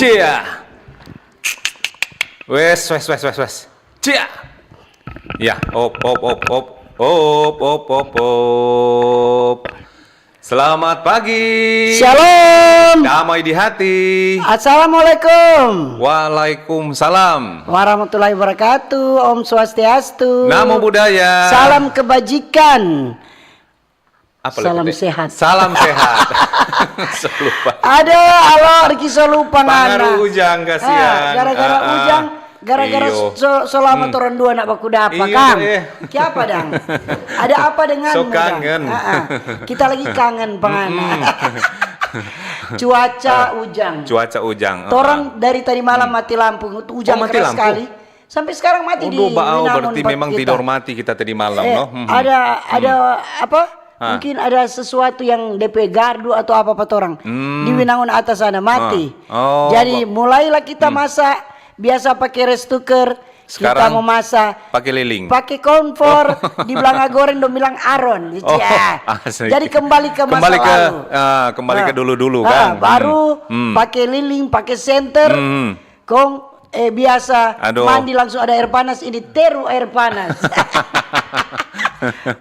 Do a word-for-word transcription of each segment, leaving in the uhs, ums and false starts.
Cia. Wes, wes, wes, wes, wes. Cia. Ya, op, op, op, op. Op, op, op, op. Selamat pagi. Shalom. Damai di hati. Assalamualaikum. Waalaikumsalam. Warahmatullahi wabarakatuh. Om Swastiastu. Namo Buddhaya. Salam kebajikan. Apa lagi, Salam Teh? Sehat. Salam sehat. So lupa. Ada, alo, Riki so lupa ngana. Pangaru Ujang, kasihan. Ah, gara-gara Ah, ah. Ujang, gara-gara Iyo. so, so lama Hmm. torang dua nak baku dapa, Iyo, Kang. eh. Kiapa dang? Ada apa denganmu, So Dang? kangen. Ah, ah. Kita lagi kangen, pangana. Mm-mm. Cuaca Ah, Ujang. cuaca Ujang, ah, Torang ah. dari tadi malam Hmm. mati lampu, Ujang Oh, mati keras lampu? sekali. Sampai sekarang mati di Udah, baau, Winangun berarti tempat memang kita. tidor mati kita tadi malam, Eh, no? Mhm. ada, ada apa? Ah. Mungkin ada sesuatu yang depe gardu atau apa pa torang. Hmm. Di Winangun atas sana, mati. Ah. Oh, Jadi, ba- mulailah kita Hmm. masa biasa pake rice cooker, kita Sekarang mau masa pake lilin. pake kompor, Oh. di Blanga Goreng dong bilang aron. Oh, Ya. asik. Jadi, kembali ke masa Kembali ke, lalu. ah, kembali ke Ah. dulu-dulu, Ah, kan? baru Hmm. Hmm. pake lilin, pake senter. Hmm. Kong, eh, biasa Aduh. mandi langsung ada air panas, ini teru air panas.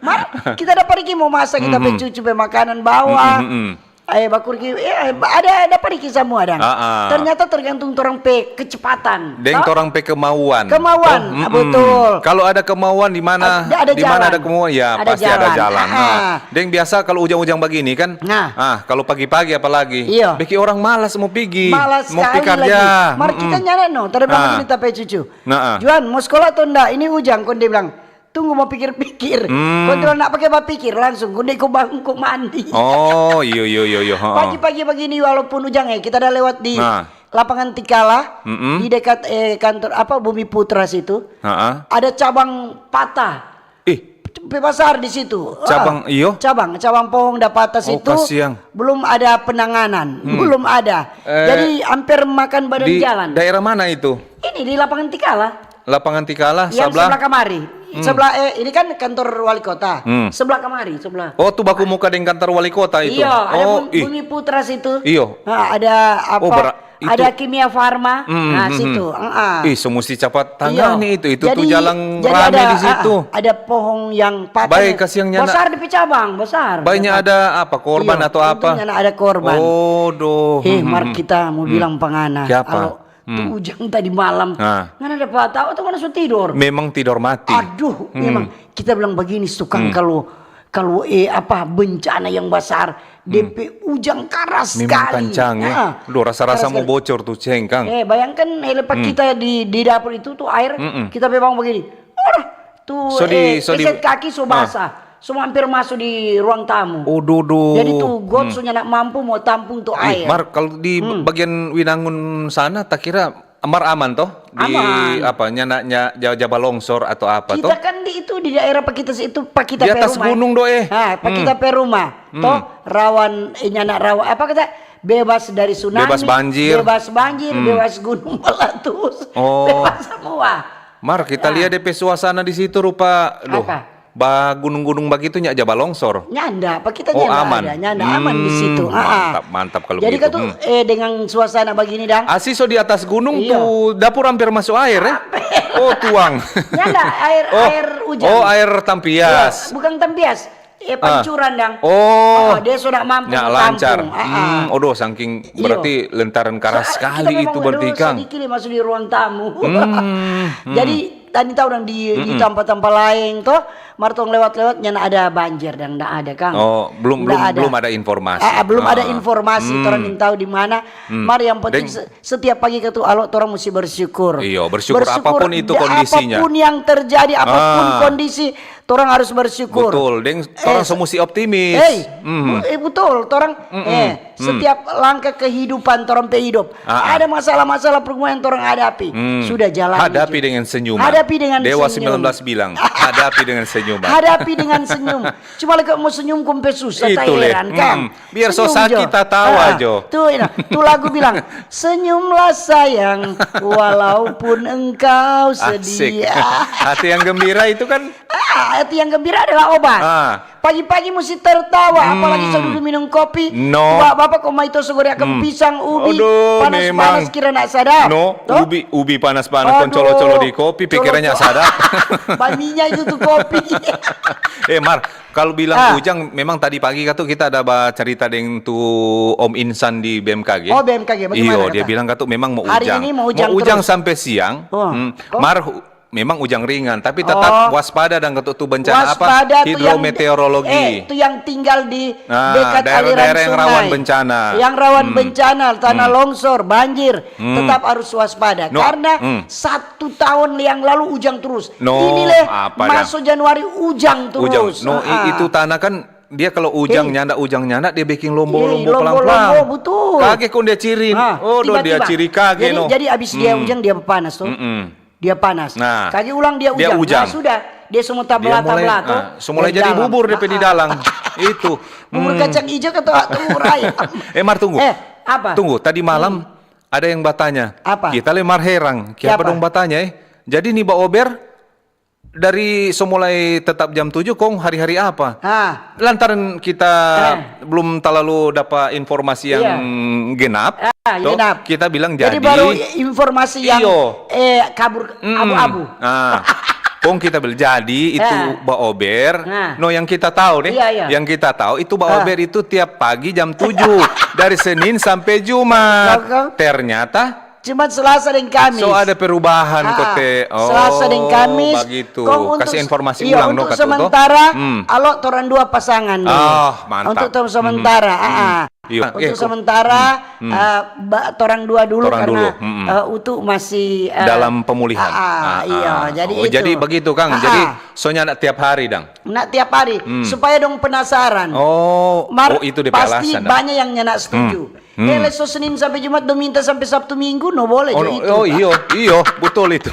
Mar, kita dapa riki mo masa kita pe Mhm. cucu pe makanan bawa. Mhm, mhm. Eh, baku riki, eh, ada, dapa riki samua dang. Ah, ah. Ternyata tergantung torang pe kecepatan. Deng To? torang pe kemauan. Kemauan, To? ah, Mm-mm. betul. Kalau ada kemauan di mana, Ada, ada di mana ada jalan. kemauan, ya Ada pasti ada jalan. jalan. Ah, Nah, ah. deng biasa kalau ujang-ujang begini kan, Nah. ah, kalau pagi-pagi apalagi, Iya. bikin orang malas mau pigi, Malas mau pi sekali karja. lagi. Mar Mm-mm. kita nyanda no, tadi bilang Ah. begini ta pe cucu. Nah, ah. "Juan, mau sekolah atau nda? Ini ujang," kong dia bilang, "Tunggu, mau pikir-pikir." Hmm. Kong dia bilang, "Nda pake bapikir, langsung kong dia iko bangun, kong mandi." Oh, iyo, iyo, iyo, iyo. Ha, ha. Pagi-pagi begini, walaupun ujang, eh, kita ada lewat di Nah. lapangan Tikala, Mm-mm. di dekat, eh, kantor, apa, Bumi Putra situ. Ha, ha. Ada cabang patah. Ih. Pe basar di situ. Cabang, Ah, iyo? cabang, cabang pohong da patah Oh, situ. kasiang. Belum ada penanganan, Hmm. belum ada. Eh, Jadi, hampir makan badan di jalan. daerah mana itu? Ini di lapangan Tikala. Lapangan Tikala, Yang sebelah? sebelah kamari. Hmm. Sebelah, eh, ini kan kantor wali kota. Hmm. Sebelah kamari, sebelah. Oh, tu baku muka deng kantor wali kota itu? Iyo, ada Oh, Bum-, ih. Bumi Putra situ. Iyo. Ah, ada apa? Oh, bera-, itu Ada Kimia Farma, Hmm, nah, hmm, situ, hmm. heeh. Ih, so musti capat Iyo. tangani itu. Itu tu Jadi, jalan jadi rame ada, di situ. ah, ada pohong yang patah Baik, nih. kasiang nyanda. Besar di pe cabang, besar. Baiknya Besar. ada apa, korban Iyo, atau apa? untungnya nda ada korban. Oh, doh. Eh, Hmm, mar hmm, kita mo hmm. bilang pa ngana. Kiapa? Alo, tu Hmm. ujang tadi malam, Ah. ngana dapa tau atau ngana so tidor? Memang tidor mati. Aduh, Hmm. memang. Kita bilang bagini, tukang, Hmm. kalu, kalu, eh, apa, bencana yang basar, Hmm. depe ujang karas Memang skali. kancang, ya. Ah, Duh, rasa-rasa karas mo skali. bocor tu cengkang. Eh, bayangkan, eh, lepas Hmm. kita di, di dapur itu, tu air, Mm-mm. kita pe bangun bagini. Aduh, tu, So di, eh, so di keset kaki so Ah. basah. So hampir maso di ruang tamu. Oh, duh, duh. Jadi tu got Hmm. so nyanda mampu mo tampung tu Ih, air. Mar, kalu di Hmm. bagian Winangun sana, ta kira Mar aman to? Di Aman. apa, nyanda, nya-, ja-, jaba longsor atau apa to? Kita kan di itu, di daerah pa kita situ, pa kita Di pe atas rumah. gunung do, eh. Ha, pa Hmm. kita pe rumah. Hmm. To, rawan, eh, nyanda rawan, apa kata? Bebas dari tsunami, Bebas banjir. bebas banjir, Hmm. bebas gunung meletus, Oh. bebas semua. Mar, kita Ah. lia depe suasana di situ rupa, duh. Apa? Ba gunung-gunung bagitu nya jaba longsor? Nyanda, pa kita Oh, nyanda aman. ada, nyanda aman di Hmm, situ. Ah, ah. mantap, mantap kalau Jadi begitu. katu, Hmm. eh, dengan suasana bagini dang. Asi so di atas gunung Iyo. tu dapur hampir masuk air, eh? Hampir. Oh, tuang. Nyanda, air, Oh, air hujan. oh, air tampias. Iya, bukan tampias. Eh, Ah. pancuran dang. Oh. Oh, dia sudah mampu Nya mau lancar. tampung. Ah, ah. Hmm, aduh, saking Iyo. berarti lentaran keras So, sekali kita itu memang berarti, dulu Kang. sedikit masuk di ruang tamu. Hmm, hmm. Jadi, tadi tau dang di, di Mm-mm. tampa-tampa laeng to, mar tong lewat-lewat nyanda ada banjir dang, nda ada, Kang. Oh, belum, Nda belum, ada. belum ada informasi. Ah, ah, belum ada Ah. informasi, Hmm. torang nintau di mana. Hmm. Mar yang penting Deng. se-, setiap pagi katu alo torang musti bersyukur. Iyo, bersyukur Bersyukur apapun itu di kondisinya. apapun yang terjadi, apapun Ah. kondisi, torang harus bersyukur. Betul, deng, torang Eh, so musti optimis. Hei, Hmm. bu-, eh, betul, torang, Mm-mm. eh, Hmm. setiap langkah kehidupan, torang pe hidup, Ah, ah. ada masalah-masalah pergumulan yang torang hadapi. Hmm. Sudah jalani Hadapi jo. dengan senyuman. Hadapi dengan Dewa senyum. sembilan belas bilang, "Hadapi dengan senyuman." Hadapi dengan senyum. Cuma lagi mau senyum kong pe susah, Itu tak leh. heran, kan? Hmm. Biar so Senyum sakit, jo. tak tawa Ah, jo. Tu, ina, tu lagu bilang, "Senyumlah sayang, walaupun engkau Asik. sedih." Ah. Hati yang gembira itu kan Ah, Hati yang gembira adalah obat. Ah. Pagi-pagi musti tertawa, apalagi so dudu minum kopi. No. Bapak-bapak kong mai toso goreng akang pisang, ubi, panas-panas, kira nak sadap. No, ubi, ubi panas-panas kong colo-colo di kopi, pikirannya sadap. Baminya itu tu kopi. Eh, Mar, kalau bilang Ujang, memang tadi pagi katu kita ada bacarita deng tu Om Insan di B M K G. Oh, B M K G, bagaimana? Iyo, dia bilang katu memang mau Ujang. Hari ini mau Ujang terus. Mau Ujang sampai siang. Mar, memang ujang ringan, tapi tetap waspada dang katu tu bencana apa? Hidrometeorologi. Eh, tu yang tinggal di dekat aliran sungai. Daerah-daerah yang rawan bencana. Yang rawan bencana, tanah longsor, banjir, tetap harus waspada. Karena satu tahun yang lalu ujang terus. Ini leh, maso Januari ujang terus. No, itu tanah kan dia kalau ujang nyanda, ujang nyanda, dia bikin lombo-lombo pelang-pelang. Lombo-lombo, betul. Kage kong dia ciri. Oh, do dia ciri kage. Jadi, no. Jadi abis dia ujang, dia panas, tuh. Dia panas. Nah, kage ulang dia ujang. Nah, sudah, dia semua tabla-tabla, tuh. Semua jadi bubur depe di dalang. Itu. Bubur kacang ijo atau telur ayam. Eh, Mar, tunggu. Eh, apa? Tunggu, tadi malam ada yang batanya. Apa? Kita le mar herang. Kiapa dong batanya, eh? Jadi ni Ba Ober, dari so mulai tetap jam tujuh, kong hari-hari apa? Lantaran kita belum talalu dapa informasi yang genap, toh, kita bilang jadi. Jadi baru informasi yang, eh, kabur abu-abu. Kong kita bilang, jadi itu Ba Ober. No, yang kita tahu deh, yang kita tahu itu Ba Ober itu tiap pagi jam tujuh, dari Senin sampai Jumat. Ternyata Cuma Selasa deng Kamis. So ada perubahan, kote. Oh, Selasa deng Kamis. Bagitu. Kong untuk, kasih informasi ulang, no, untuk sementara, alo torang dua pasangan dulu. Oh, mantap. Untuk sementara, ah. Untuk sementara, eh, torang dua dulu karena, eh, Utu masih, eh, dalam pemulihan. Ah, iya, jadi itu. Oh, jadi begitu, Kang. Jadi, so nyanda tiap hari, dang? Nak tiap hari, supaya dong penasaran. Oh, itu depe alasan, dang. Pasti banyak yang nyanda setuju. Eh, le so Senin sampe Jumat, dong minta sampe Sabtu Minggu, no boleh jo itu. Oh, iyo, iyo, betul itu.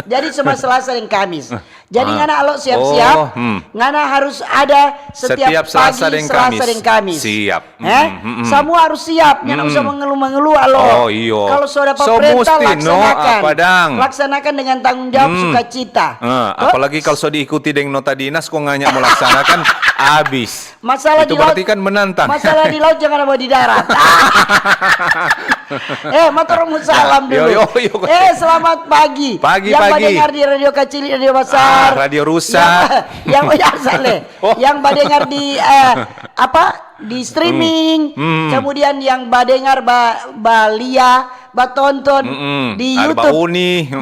Jadi cuma Selasa deng Kamis. Jadi ngana alo siap-siap, ngana harus ada setiap pagi Selasa deng Kamis. Siap. Eh? Samua harus siap, nyanda usah mengeluh-mengeluh, alo. Oh, iyo. Kalo so dapa perintah, laksanakan. Laksanakan dengan tanggung jawab, sukacita. Eh, apalagi kalo so diikuti deng nota dinas, kong hanya mo laksanakan, abis. Masalah di laut, itu berarti kan menantang. Masalah di laut jangan ada di darat. Eh, mator mo salam dulu. Eh, selamat pagi. Pagi, pagi. Yang badengar di radio kacili, radio basar. Ah, radio rusak. Yang, yang, oh, ya, sale. Yang badengar di, eh, apa? Di streaming. Kemudian yang badengar ba, balia, batonton di YouTube,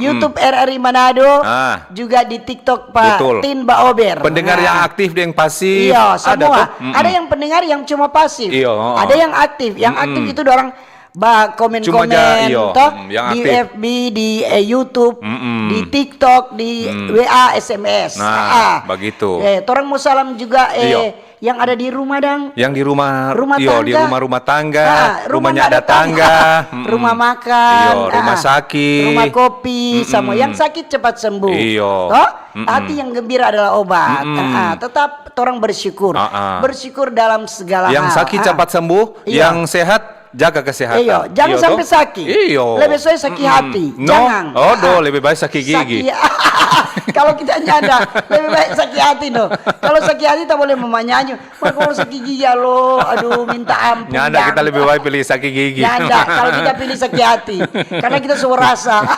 YouTube R R I Manado, juga di TikTok pa Tin Ba Ober. Pendengar yang aktif deng pasif. Iya, semua. Ada yang pendengar yang cuma pasif. Ada yang aktif. Yang aktif itu dorang ba komen-komen, toh, di F B, di, eh, YouTube, di TikTok, di W A, S M S. Nah, bagitu. Eh, torang mo salam juga, eh, yang ada di rumah, dang. Yang di rumah, iyo, di rumah-rumah tangga, rumah nyanda tangga, rumah makan, iyo, rumah sakit, rumah kopi, sama. Yang sakit cepat sembuh. Iyo. Toh? Hati yang gembira adalah obat. Tetap torang bersyukur. Bersyukur dalam segala hal. Yang sakit cepat sembuh, yang sehat jaga kesehatan. Iyo, jangan sampe saki. Iyo. Lebe soe saki hati. Jangan. Oh, do, lebe bae saki gigi. Kalo kita nyanda, lebe bae saki hati, no. Kalo saki hati, ta boleh mo manyanyi. Mar, kalo saki gigi, alo, aduh, minta ampun. Nyanda, kita lebe bae pilih saki gigi. Nyanda, kalo kita pilih saki hati. Karena kita so rasa.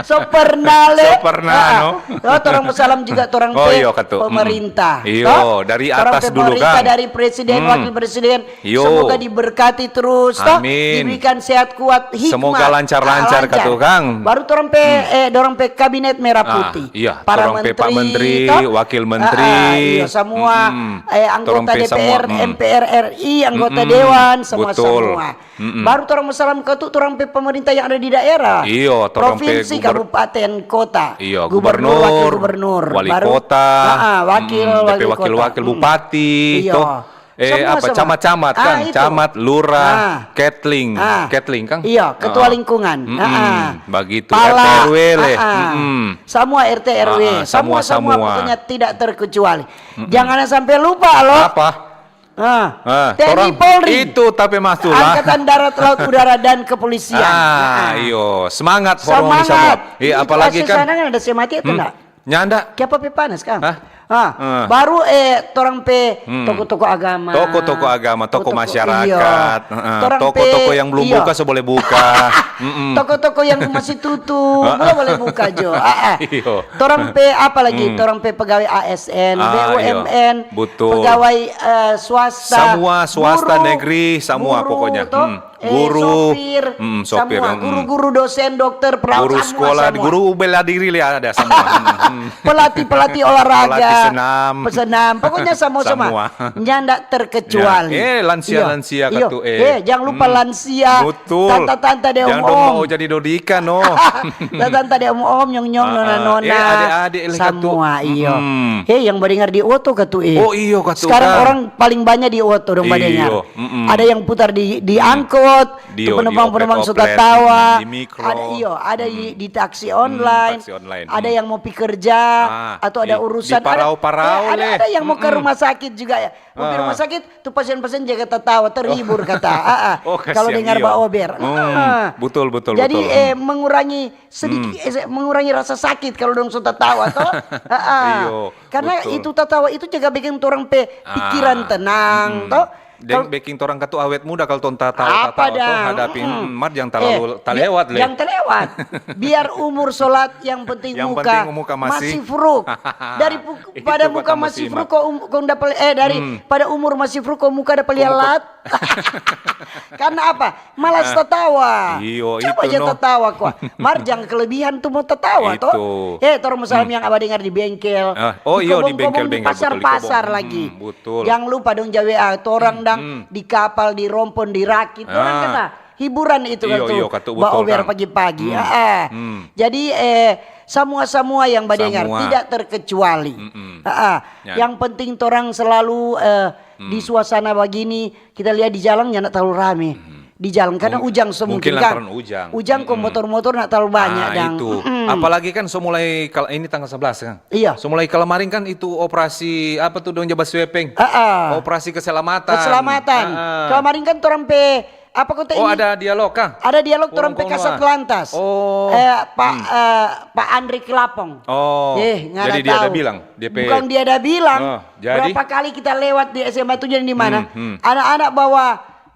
So pernah, le. So pernah, no. Oh, torang mo salam juga torang pe pemerintah. Iyo, dari atas dulu, Kang. Torang pe pemerintah, dari presiden, wakil presiden. Iyo. Semoga diberkati terus, toh. Amin. Diberikan sehat kuat, hikmat. Semoga lancar-lancar, katu, Kang. Baru torang pe, eh, dorang pe kabinet merah putih. Iya, para menteri, toh. Wakil menteri. Iya, semua, eh, anggota D P R, M P R R I, anggota dewan, semua-semua. Baru torang mo salam katu torang pe pemerintah yang ada di daerah. Iyo, torang pe provinsi, kabupaten, kota. Iyo, gubernur, wakil gubernur, wali kota, wakil, wakil, wakil bupati, toh. Eh, apa, camat-camat, Kang? Camat, lurah, ketling. Ketling, Kang? Iya, ketua lingkungan. Bagitu. Pala, R T R W, le. Semua R T R W. Semua, semua, pokoknya tidak terkecuali. Jangan sampai lupa, loh. Apa? Ah, T N I, Polri. Itu tapi masuk lah. Angkatan Darat, Laut, Udara, dan Kepolisian. Ah, iyo, semangat. Semangat. Iya, apalagi kan sana kan ada semati atau enggak? Nyanda. Kiapa pe panas, Kang? Hah? Ah, Eh. Baru eh torang pe toko-toko agama. Toko-toko agama, toko Toko-toko, masyarakat, iyo. heeh, Torang toko-toko pe, yang belum iyo. Buka so boleh buka. Mm-mm. Toko-toko yang masih tutup, belum boleh buka jo. Ah, ah. Iyo. Torang pe apa lagi? Torang pe pegawai A S N, Ah, B U M N, iyo. Betul. pegawai eh, swasta, Semua swasta, guru, negeri, semua guru, pokoknya. Toh? Hmm. Eh, Guru, sopir, mm, sopir, semua. Mm. Guru-guru, dosen, dokter, perawat, Guru semua, sekolah, semua. Guru bela diri lah ada semua. Mm, mm. Pelatih-pelatih olahraga, Pelatih senam. pesenam, pokoknya semua-semua. Semua. Nyanda terkecuali. Ya, eh, lansia-lansia Iyo. katu, eh. Eh, jangan lupa Hmm. lansia, Betul. tanta-tanta deh, Jangan om-om. Dong mau jadi dodika, no. Tanta-tanta deh, om-om, nyong-nyong, Ah, nona-nona, eh, adik-adik leh katu. semua, iyo. Mm-mm. Eh, yang badengar di oto katu, eh. Oh, iyo katu, Sekarang Kang. Orang paling banyak di oto dong Iyo, badengar. Mm-mm. Ada yang putar di di angkot, Dio, tu penumpang di penumpang so oplet-oplet, tatawa. di mikro. Ada iyo, ada di, di taksi Hmm, online. Taksi online. Ada Hmm. Yang mau pi kerja Ah, atau ada di- urusan. di parau-parau Ada, ada, leh. ada yang mau ke Mm-mm. Rumah sakit juga ya. Mau pi Ah. Rumah sakit, tu pasien-pasien jaga tatawa, terhibur kata. Ah, ah. Oh, Kalau kasihan, dengar iyo. baober. Hmm, Ah. betul, betul, Jadi betul. Eh, mengurangi sedikit, eh, mengurangi rasa sakit kalau dong so tatawa toh. Ah, ah. Iyo, Karena betul. Itu tatawa itu juga bikin orang pe pikiran Ah, tenang mm-mm. Toh. Deng Kalau beking torang katu awet muda kalau tong tatawa, Apa tatawa, tong dang? hadapi, Mm-mm. mm, mar jang Eh, talalu talewat leh. Yang terlewat. Biar umur sholat, yang penting Yang muka, penting muka masih. Masih fruk. Dari pu- Itu pada kata muka masih masih fruk kok um- kong dapa eh dari Hmm. Pada umur masih fruk kok muka dapa Kok muka- lat. Karena apa? Malas tatawa. Iyo, Coba itu aja no. Tatawa kok. Mar jang kelebihan tu mau tatawa Itu. Toh. Eh, torang masalah yang abang dengar di bengkel. Ah, oh, Di iyo, di kobong-kobong, di bengkel-bengkel, pasar-pasar betul, di kobong. lagi. Hmm, betul. Jangan lupa dong jawe ah, torang dang di kapal, di rompon, di rakit. Torang Ah. Kena hiburan itu kan Iyo, tu. iyo, katu betul, Baober Kang. pagi-pagi. Hmm. Ah, ah. Hmm. Jadi eh semua-semua yang badengar Semua. Tidak terkecuali. Mm-mm. Ah, ah. Ya. Yang penting torang selalu eh, di suasana begini, kita lihat di jalan nyanda terlalu rame. Di jalan karena ujang so Mungkin mungkin kan. lantaran ujang. Ujang kong Mm-mm. Motor-motor nak terlalu banyak Ah, dang. Itu. Mm-mm. Apalagi kan so mulai kal- ini tanggal sebelas kan. Iya. So mulai kalamaring kan itu operasi apa tu dong jaba sweeping. Ah, ah. Operasi keselamatan. Keselamatan. Ah, ah. Kalamaring kan torang pe apa kota Oh, ini? Ada dialog kah? Ada dialog torang pe Korong-korong kasat ah. lantas. Oh. Eh, Pak eh, Pak Andri Kelapong. Oh. Eh, nggak Jadi ada dia ada tahu. Bilang, dia pe- Bukan dia ada bilang. Oh, jadi? Berapa kali kita lewat di S M A tujuh di mana? Hmm, hmm. Anak-anak bawa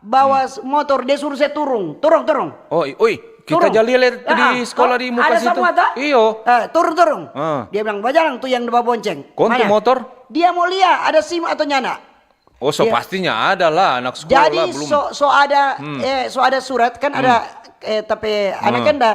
bawa s- motor, dia suruh saya turun. Turun, turun. Oh, i- oi, kita Turun. jali lihat di Ah, sekolah toh, di muka ada situ. Semua, toh? Iyo. Eh, turun, turun. Ah. Dia bilang, "Bajalang tu yang bawa bonceng." Kon tu Mana? Motor? Dia mau lihat ada SIM atau nyanda. Oh, so Dia- pastinya ada lah anak sekolah Jadi belum. so so ada eh so ada surat kan ada eh tapi anak kan ada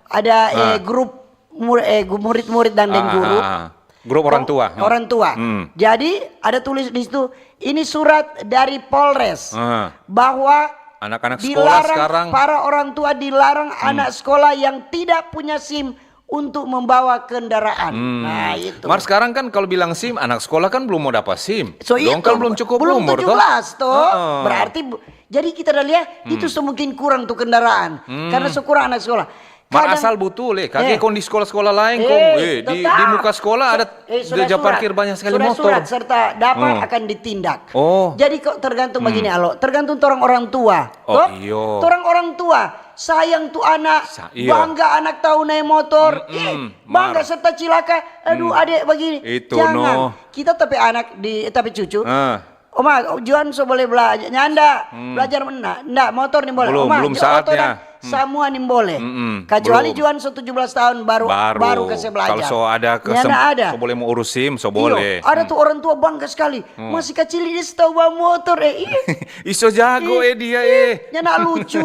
ada eh grup mur- eh gu- murid-murid dan dan Ah, guru. ah, ah. Grup orang tua. Orang tua. Hmm. Jadi ada tulis di situ, ini surat dari Polres Ah. bahwa Anak-anak sekolah dilarang sekarang. Para orang tua dilarang anak sekolah yang tidak punya SIM untuk membawa kendaraan. Nah, itu. Mar sekarang kan kalau bilang SIM, anak sekolah kan belum mau dapat SIM. So, Dong itu. Kan belum cukup Belum umur tujuh belas toh. Heeh. Berarti bu- jadi kita dah lihat itu semakin kurang tuh kendaraan. Karena sekurang anak sekolah. Mar Kadang- asal butul eh, kage Eh. Kong di sekolah-sekolah lain Eh, Kong, eh, di, tetap. Di muka sekolah ada Eh, sudah dia surat. Parkir banyak sekali Sudah motor. Surat serta dapat Hmm. Akan ditindak. Oh. Jadi kok tergantung begini Alo, tergantung orang orang tua. Oh, Toh? Iyo. Orang orang tua sayang tu anak, Sa- iyo. Bangga anak tahu naik motor, Mm-mm. ih bangga Mar- serta cilaka. Aduh, adek begini. Itu, Jangan. No. Kita tapi anak di tapi cucu. Ah. Oma, Juan so boleh belajar nyanda, belajar nda, nda motor ni boleh. Belum, Oma, belum jo- oto saatnya. dah, semua ni boleh. Mm-mm, Kecuali belum. Juan so tujuh belas tahun baru Baru. Baru kasih belajar. Kalau so ada kesem- Nyanda ada. So boleh mau urus SIM, so Iyo, boleh. Ada tu orang tua bangga sekali. Masih kecil dia so tahu bawa motor eh. Iya. Iso jago eh dia eh. Nyanda lucu.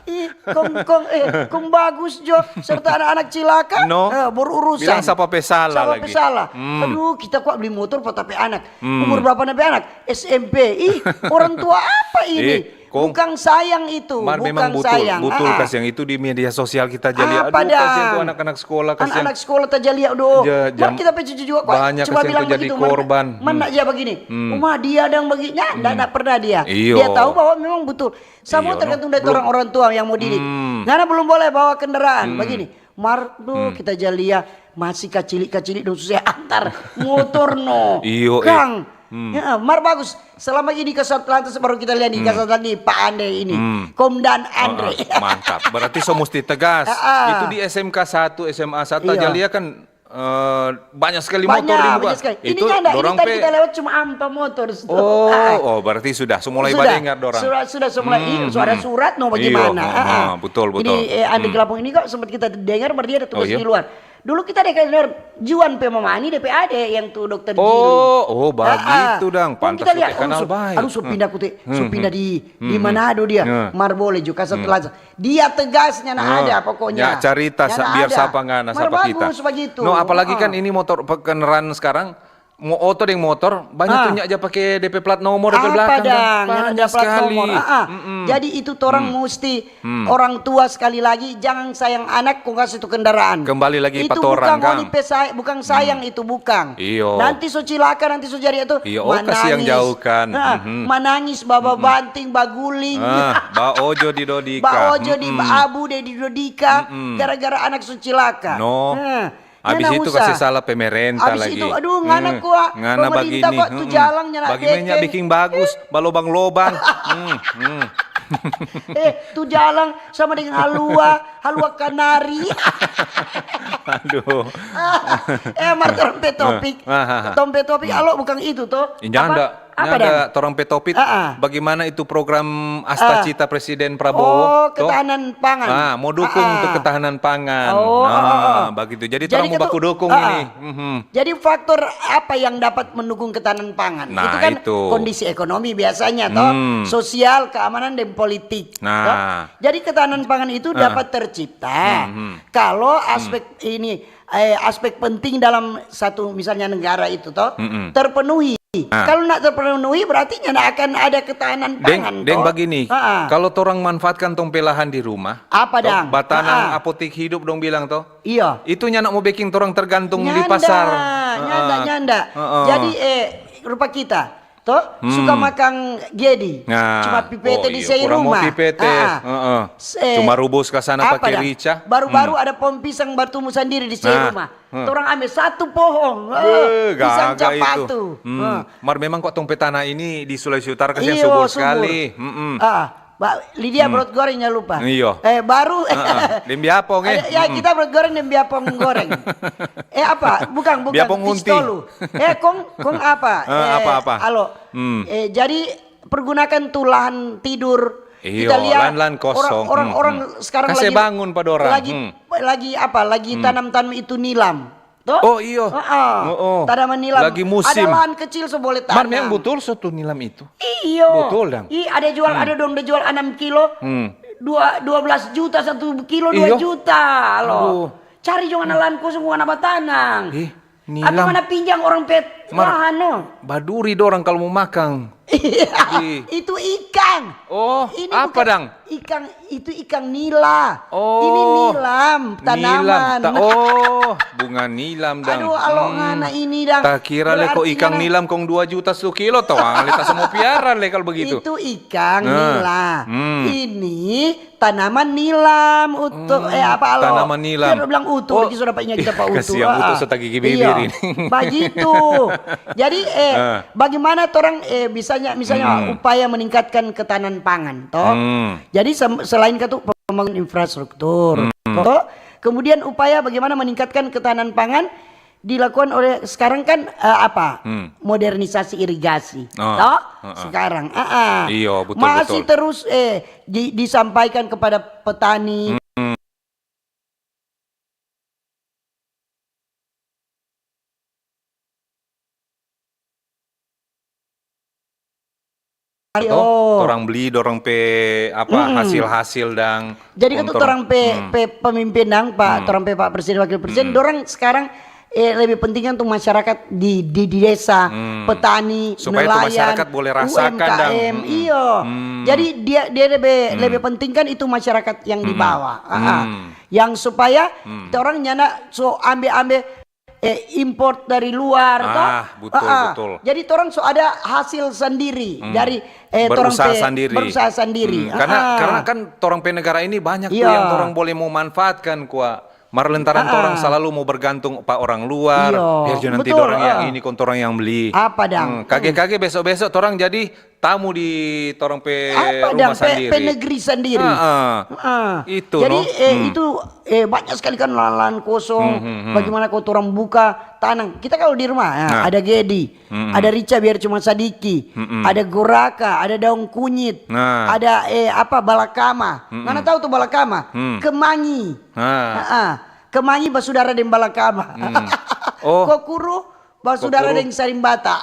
Ih, kong kong eh kong bagus jo serta anak-anak cilaka No. Eh, berurusan. Bilang sapa pe salah Sapa lagi. Pe salah. Hmm. Aduh, kita kok beli motor pa tapi anak. Umur berapa na pe anak? S M P. Ih, orang tua apa ini? Eh, kong- Bukan sayang itu, Mar bukan memang butul, sayang. butul Ah, ah. Kasiang itu di media sosial kita jadi Apa aduh kasiang dang? Tu anak-anak sekolah kasiang. Anak-anak sekolah terjadi aduh. Ja- Mar jam- kita pe cucu juga kok banyak cuma kasiang bilang terjadi begitu. korban. Mana, mana dia begini. Uma dia dang begini. Nah, nda pernah dia. Iyo. Dia tahu bahwa memang betul. Sama Iyo, tergantung no. Dari orang orang tua yang mau didik. Ngana belum boleh bawa kendaraan begini. Mar, duh, kita jalia masih kacili-kacili dong susah antar motor no. Iyo, eh. Kang. Ya, mar bagus. Selama ini ke Satlantas baru kita lihat nih, ke Satlantas nih, Pak Andre ini. Komdan Andre. Ah, mantap. Berarti so musti tegas. Ah, ah. Itu di S M K satu, S M A satu Iya. Jalia kan Eh, banyak sekali motor di Banyak, muka. banyak sekali. Ini Itu nyanda, ini dorang tadi pe. kita lewat cuma ampa motor. Oh, Ah, oh, berarti sudah, sudah mulai sudah. Badengar dorang. Sudah, sudah, sudah mulai. Ih, Hmm, suara hmm. surat no Iyo, bagaimana? heeh, Ah, ah. betul, betul. Ini eh, Andre Hmm. Kelapung ini kok sempat kita dengar berarti dia ada tugas Oh, iya? di luar. Dulu kita dengar Juan pe mama ini D P A D yang tu dokter Jili. Oh, oh, Ah, ah. begitu dang. Kong Pantas kita tu lihat, te kenal aduh, so, bae. aduh, so Hmm. pindah kute, so Hmm, pindah hmm. di di Hmm. Manado dia, Hmm. Marbole juga, Kasat Lansa. Dia tegasnya na Ah, ada pokoknya. ya, carita Nyanda sa-, biar ada. sapa ngana, Mar sapa kita. Bagus begitu. No, apalagi Ah. kan ini motor pe-, kendaraan sekarang, mo oto deng motor, banyak Ah. tu nyak ja pake D P plat nomor, D P Apa belakang, dang. dang? Nyanda Banyak ada plat sekali. Nomor. Ah, ah. Mm-mm. Jadi itu torang Hmm. musti Hmm. orang tua sekali lagi jangan sayang anak kong kasih tu kendaraan. Kembali lagi Itu pa torang, bukan ngoni kang. pe say-, bukan sayang itu, bukan. Iyo. Nanti so cilaka, nanti so jadi itu. Iyo, oh, kasih yang Manangis. jauh kan. Ah, Mhm. Manangis, baba banting, baguling. Ah, ba ojo di dodika. Ba ojo di Mm-mm. abu de di dodika, Mm-mm. gara-gara anak so cilaka. No. Nah, Abis nyanda itu usah. Kasih salah pemerintah Abis lagi. itu, aduh, ngana Hmm, kua, ngana pemerintah bagini. kua tu Mm-mm. jalang nyanda Bagini nya bekeng. Biking bagus, balobang-lobang. Hmm, hmm. Eh, tu jalang sama dengan halua, halua kanari. Aduh. Eh, mar torang pe topik. Ah, ah, ah. Torang pe topik, alo bukan itu to? Ih, nyanda, Apa nyanda dang? Torang pe topik, Ah, ah. Bagaimana itu program Asta Ah. Cita Presiden Oh, Prabowo, to? ketahanan pangan. Ah, mau dukung Ah, untuk ah. ketahanan pangan. Oh, Nah, oh, oh. Begitu. Jadi, Jadi torang mau ketu-, baku dukung ah, ini. ah. Mhm. Jadi faktor apa yang dapat mendukung ketahanan pangan? Nah, Itu kan itu. Kondisi ekonomi biasanya toh, Hmm. Sosial, keamanan, dan politik. Nah. Toh? Jadi ketahanan pangan itu Ah. dapat tercipta Hmm, hmm. kalau aspek ini eh, aspek penting dalam satu misalnya negara itu toh Mm-mm. terpenuhi. Ah. Kalau nak terpenuhi berarti nyanda akan ada ketahanan pangan Deng, deng toh. Bagini, Ah, ah. Kalau torang manfaatkan tong pe lahan di rumah, Apa to, dang? Batanang Ah, ah. Apotik Hidup dong bilang to, Iya. Itu nyanda mo beking torang tergantung di Nyanda, pasar. nyanda, Heeh. nyanda. Heeh. Jadi eh rupa kita toh Hmm. Suka makang gedi. Nah, Cuma pipete oh, di iya, sei kurang mau rumah. pipete. Ah, ah. Heeh. Se- Cuma rubus ka sana Apa pake dang? Rica. Baru-baru Hmm. Ada pohon pisang baru tumbuh sandiri di sei Nah. Rumah. Hmm. Torang ambe satu pohong. Eh, Pisang gaga itu. capatu. Hmm. Heeh. Mar memang kok tong pe tanah ini di Sulawesi Utara kasihan Iyo, subur subur. Sekali. Mm-mm. Ah, Ba- Lydia Hmm. Brot goreng jangan lupa. Iyo. Eh baru Heeh. Deng biapong, eh. Ada- ya Mm-mm. Kita brot goreng deng biapong goreng. Eh apa? Bukan bukan Biapong unti. Pistolu. Eh kong kong apa? Eh, apa, apa? Alo. Hmm. Eh jadi pergunakan tu lahan tidur. Iyo, Kita lihat lahan-lahan kosong. Orang orang, Hmm, orang hmm. sekarang Kase lagi bangun pa dorang. Lagi Hmm. Lagi apa? Lagi tanam-tanam itu nilam. Toh? Oh, iyo. Heeh. Oh, oh. Tanaman nilam. Lagi musim. Ada lahan kecil so boleh tanam. Mar memang betul so tu nilam itu. Iyo. Betul dang. Ih, ada jual, ada dong, ada jual enam kilo. Hmm. Dua, dua belas juta satu kilo, Iyo. dua juta loh. Aduh. Cari jo ngana lahan kosong, ngana batanang. Ih, Atau nilam. Ngana pinjang orang pe Mar- lahan no. Baduri dorang kalau mau makang. Iya, Ih. Itu ikan. Oh, Ini apa bukan dang? Ikan itu ikan nila. Oh, Ini nilam, tanaman. Nilam. Ta- oh, bunga nilam dang. Aduh, alo Hmm. Ngana ini dang. Ta kira le ko Berarti ikan ngana- nilam kong dua juta satu kilo, tawang le ta semua piara le kalau begitu. Itu ikan Nah. nila. Hmm. Ini tanaman nilam, utuh. Eh apa alo? Tanaman nilam. Dia bilang utuh, Oh. Ricky sudah ingat kita pak utuh. Kasihan Ah, utuh ah. so tagi gibibir Iya. Ini. Begitu. Jadi eh Ah. Bagaimana torang eh, bisanya misalnya Hmm. Upaya meningkatkan ketahanan pangan toh. Hmm. Jadi sem- selain katu pembangunan infrastruktur, Hmm. toh, kemudian upaya bagaimana meningkatkan ketahanan pangan dilakukan oleh sekarang kan eh, apa? Hmm. Modernisasi irigasi, oh. Toh? Uh-uh. Sekarang, uh-uh. Iyo, betul, masih betul. Terus eh di, disampaikan kepada petani. Hmm. Toh, orang beli dorang pe apa hmm. Hasil-hasil dang. Jadi kan orang pe, hmm. Pe pemimpin dang, Pak, hmm. Orang pe Pak Presiden, Wakil Presiden, hmm. Dorang sekarang eh, lebih penting kan untuk masyarakat di, di, di desa, hmm. Petani, supaya nelayan, masyarakat boleh rasakan U M K M, dang. Hmm. Iyo. Hmm. Jadi dia dia lebih hmm. Lebih penting kan itu masyarakat yang hmm. Di bawah. Hmm. Yang supaya hmm. Orang nyanda so ambe-ambe eh, import dari luar, ah, toh? Betul, ah, betul. Jadi torang so ada hasil sendiri hmm. Dari eh, berusaha torang pe, sendiri. Berusaha sendiri. Hmm. Karena ah. Karena kan torang pe negara ini banyak iyo. Tuh yang torang boleh mau manfaatkan kwa. Mar lantaran ah. Torang selalu mau bergantung pa orang luar, iyo. Biar jo nanti betul, dorang ah. Yang ini kong torang yang beli. Apa dang? Hmm, kage-kage besok-besok torang jadi tamu di torang pe apa, rumah dang, pe, sandiri. Pe negeri sandiri. Ah, ah. Ah. Itu, jadi, no? Eh, hmm. Itu, eh, banyak sekali kan lahan-lahan kosong. Hmm, hmm, hmm. Bagaimana kau torang buka tanang? Kita kalau di rumah, ya, nah, ada gedi, hmm, ada rica biar cuma sadiki, hmm, ada goraka, ada daun kunyit, nah, ada, eh, apa, balakama. Hmm. Ngana tahu tu balakama? Hmm. Kemangi. Nah. Ah, ah. Kemangi basudara deng balakama. Hmm. Oh. Kokuru, basudara deng sarimbata.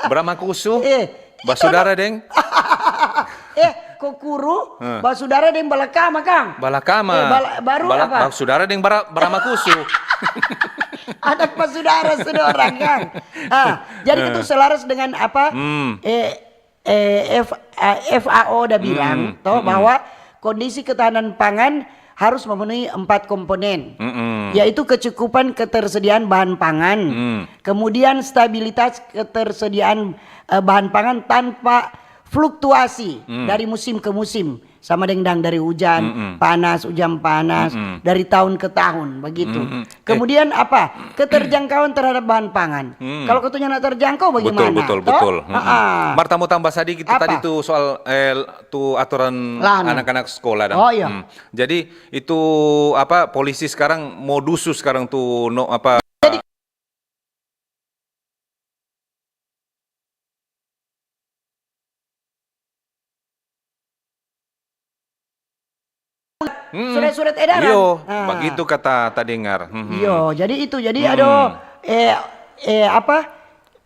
Bramakusu? Eh, basudara deng? Eh, kokuru, hmm, basudara deng balakama, kang. Balakama. Eh, bala-, baru apa? Basudara deng bara-, bramakusu. Anak basudara sedorang, kang. Ah, jadi itu selaras dengan apa? Hmm. Eh, eh, F-, eh, F A O da bilang, hmm, to, hmm, bahwa kondisi ketahanan pangan harus memenuhi empat komponen, hmm, yaitu kecukupan ketersediaan bahan pangan, hmm, kemudian stabilitas ketersediaan, eh, bahan pangan tanpa fluktuasi, hmm, dari musim ke musim, sama deng dang dari hujan, hmm, panas, hujan panas, hmm, dari tahun ke tahun, begitu. Hmm. Eh. Kemudian apa? Keterjangkauan terhadap bahan pangan. Hmm. Kalau katanya nak terjangkau, bagaimana? Betul, betul, betul. Hmm. Ah, ah. Mar, mo tambah sadiki tu tadi tu soal, eh, tu aturan anak-anak sekolah dang. Oh, iya. Hmm. Jadi itu apa, polisi sekarang mo dusu sekarang tu, no, apa, hmm, surat-surat edaran. Iyo, ah, bagitu kata tadengar. Hmm, hmm. Iyo, jadi itu, jadi, hmm, aduh, eh, eh, apa,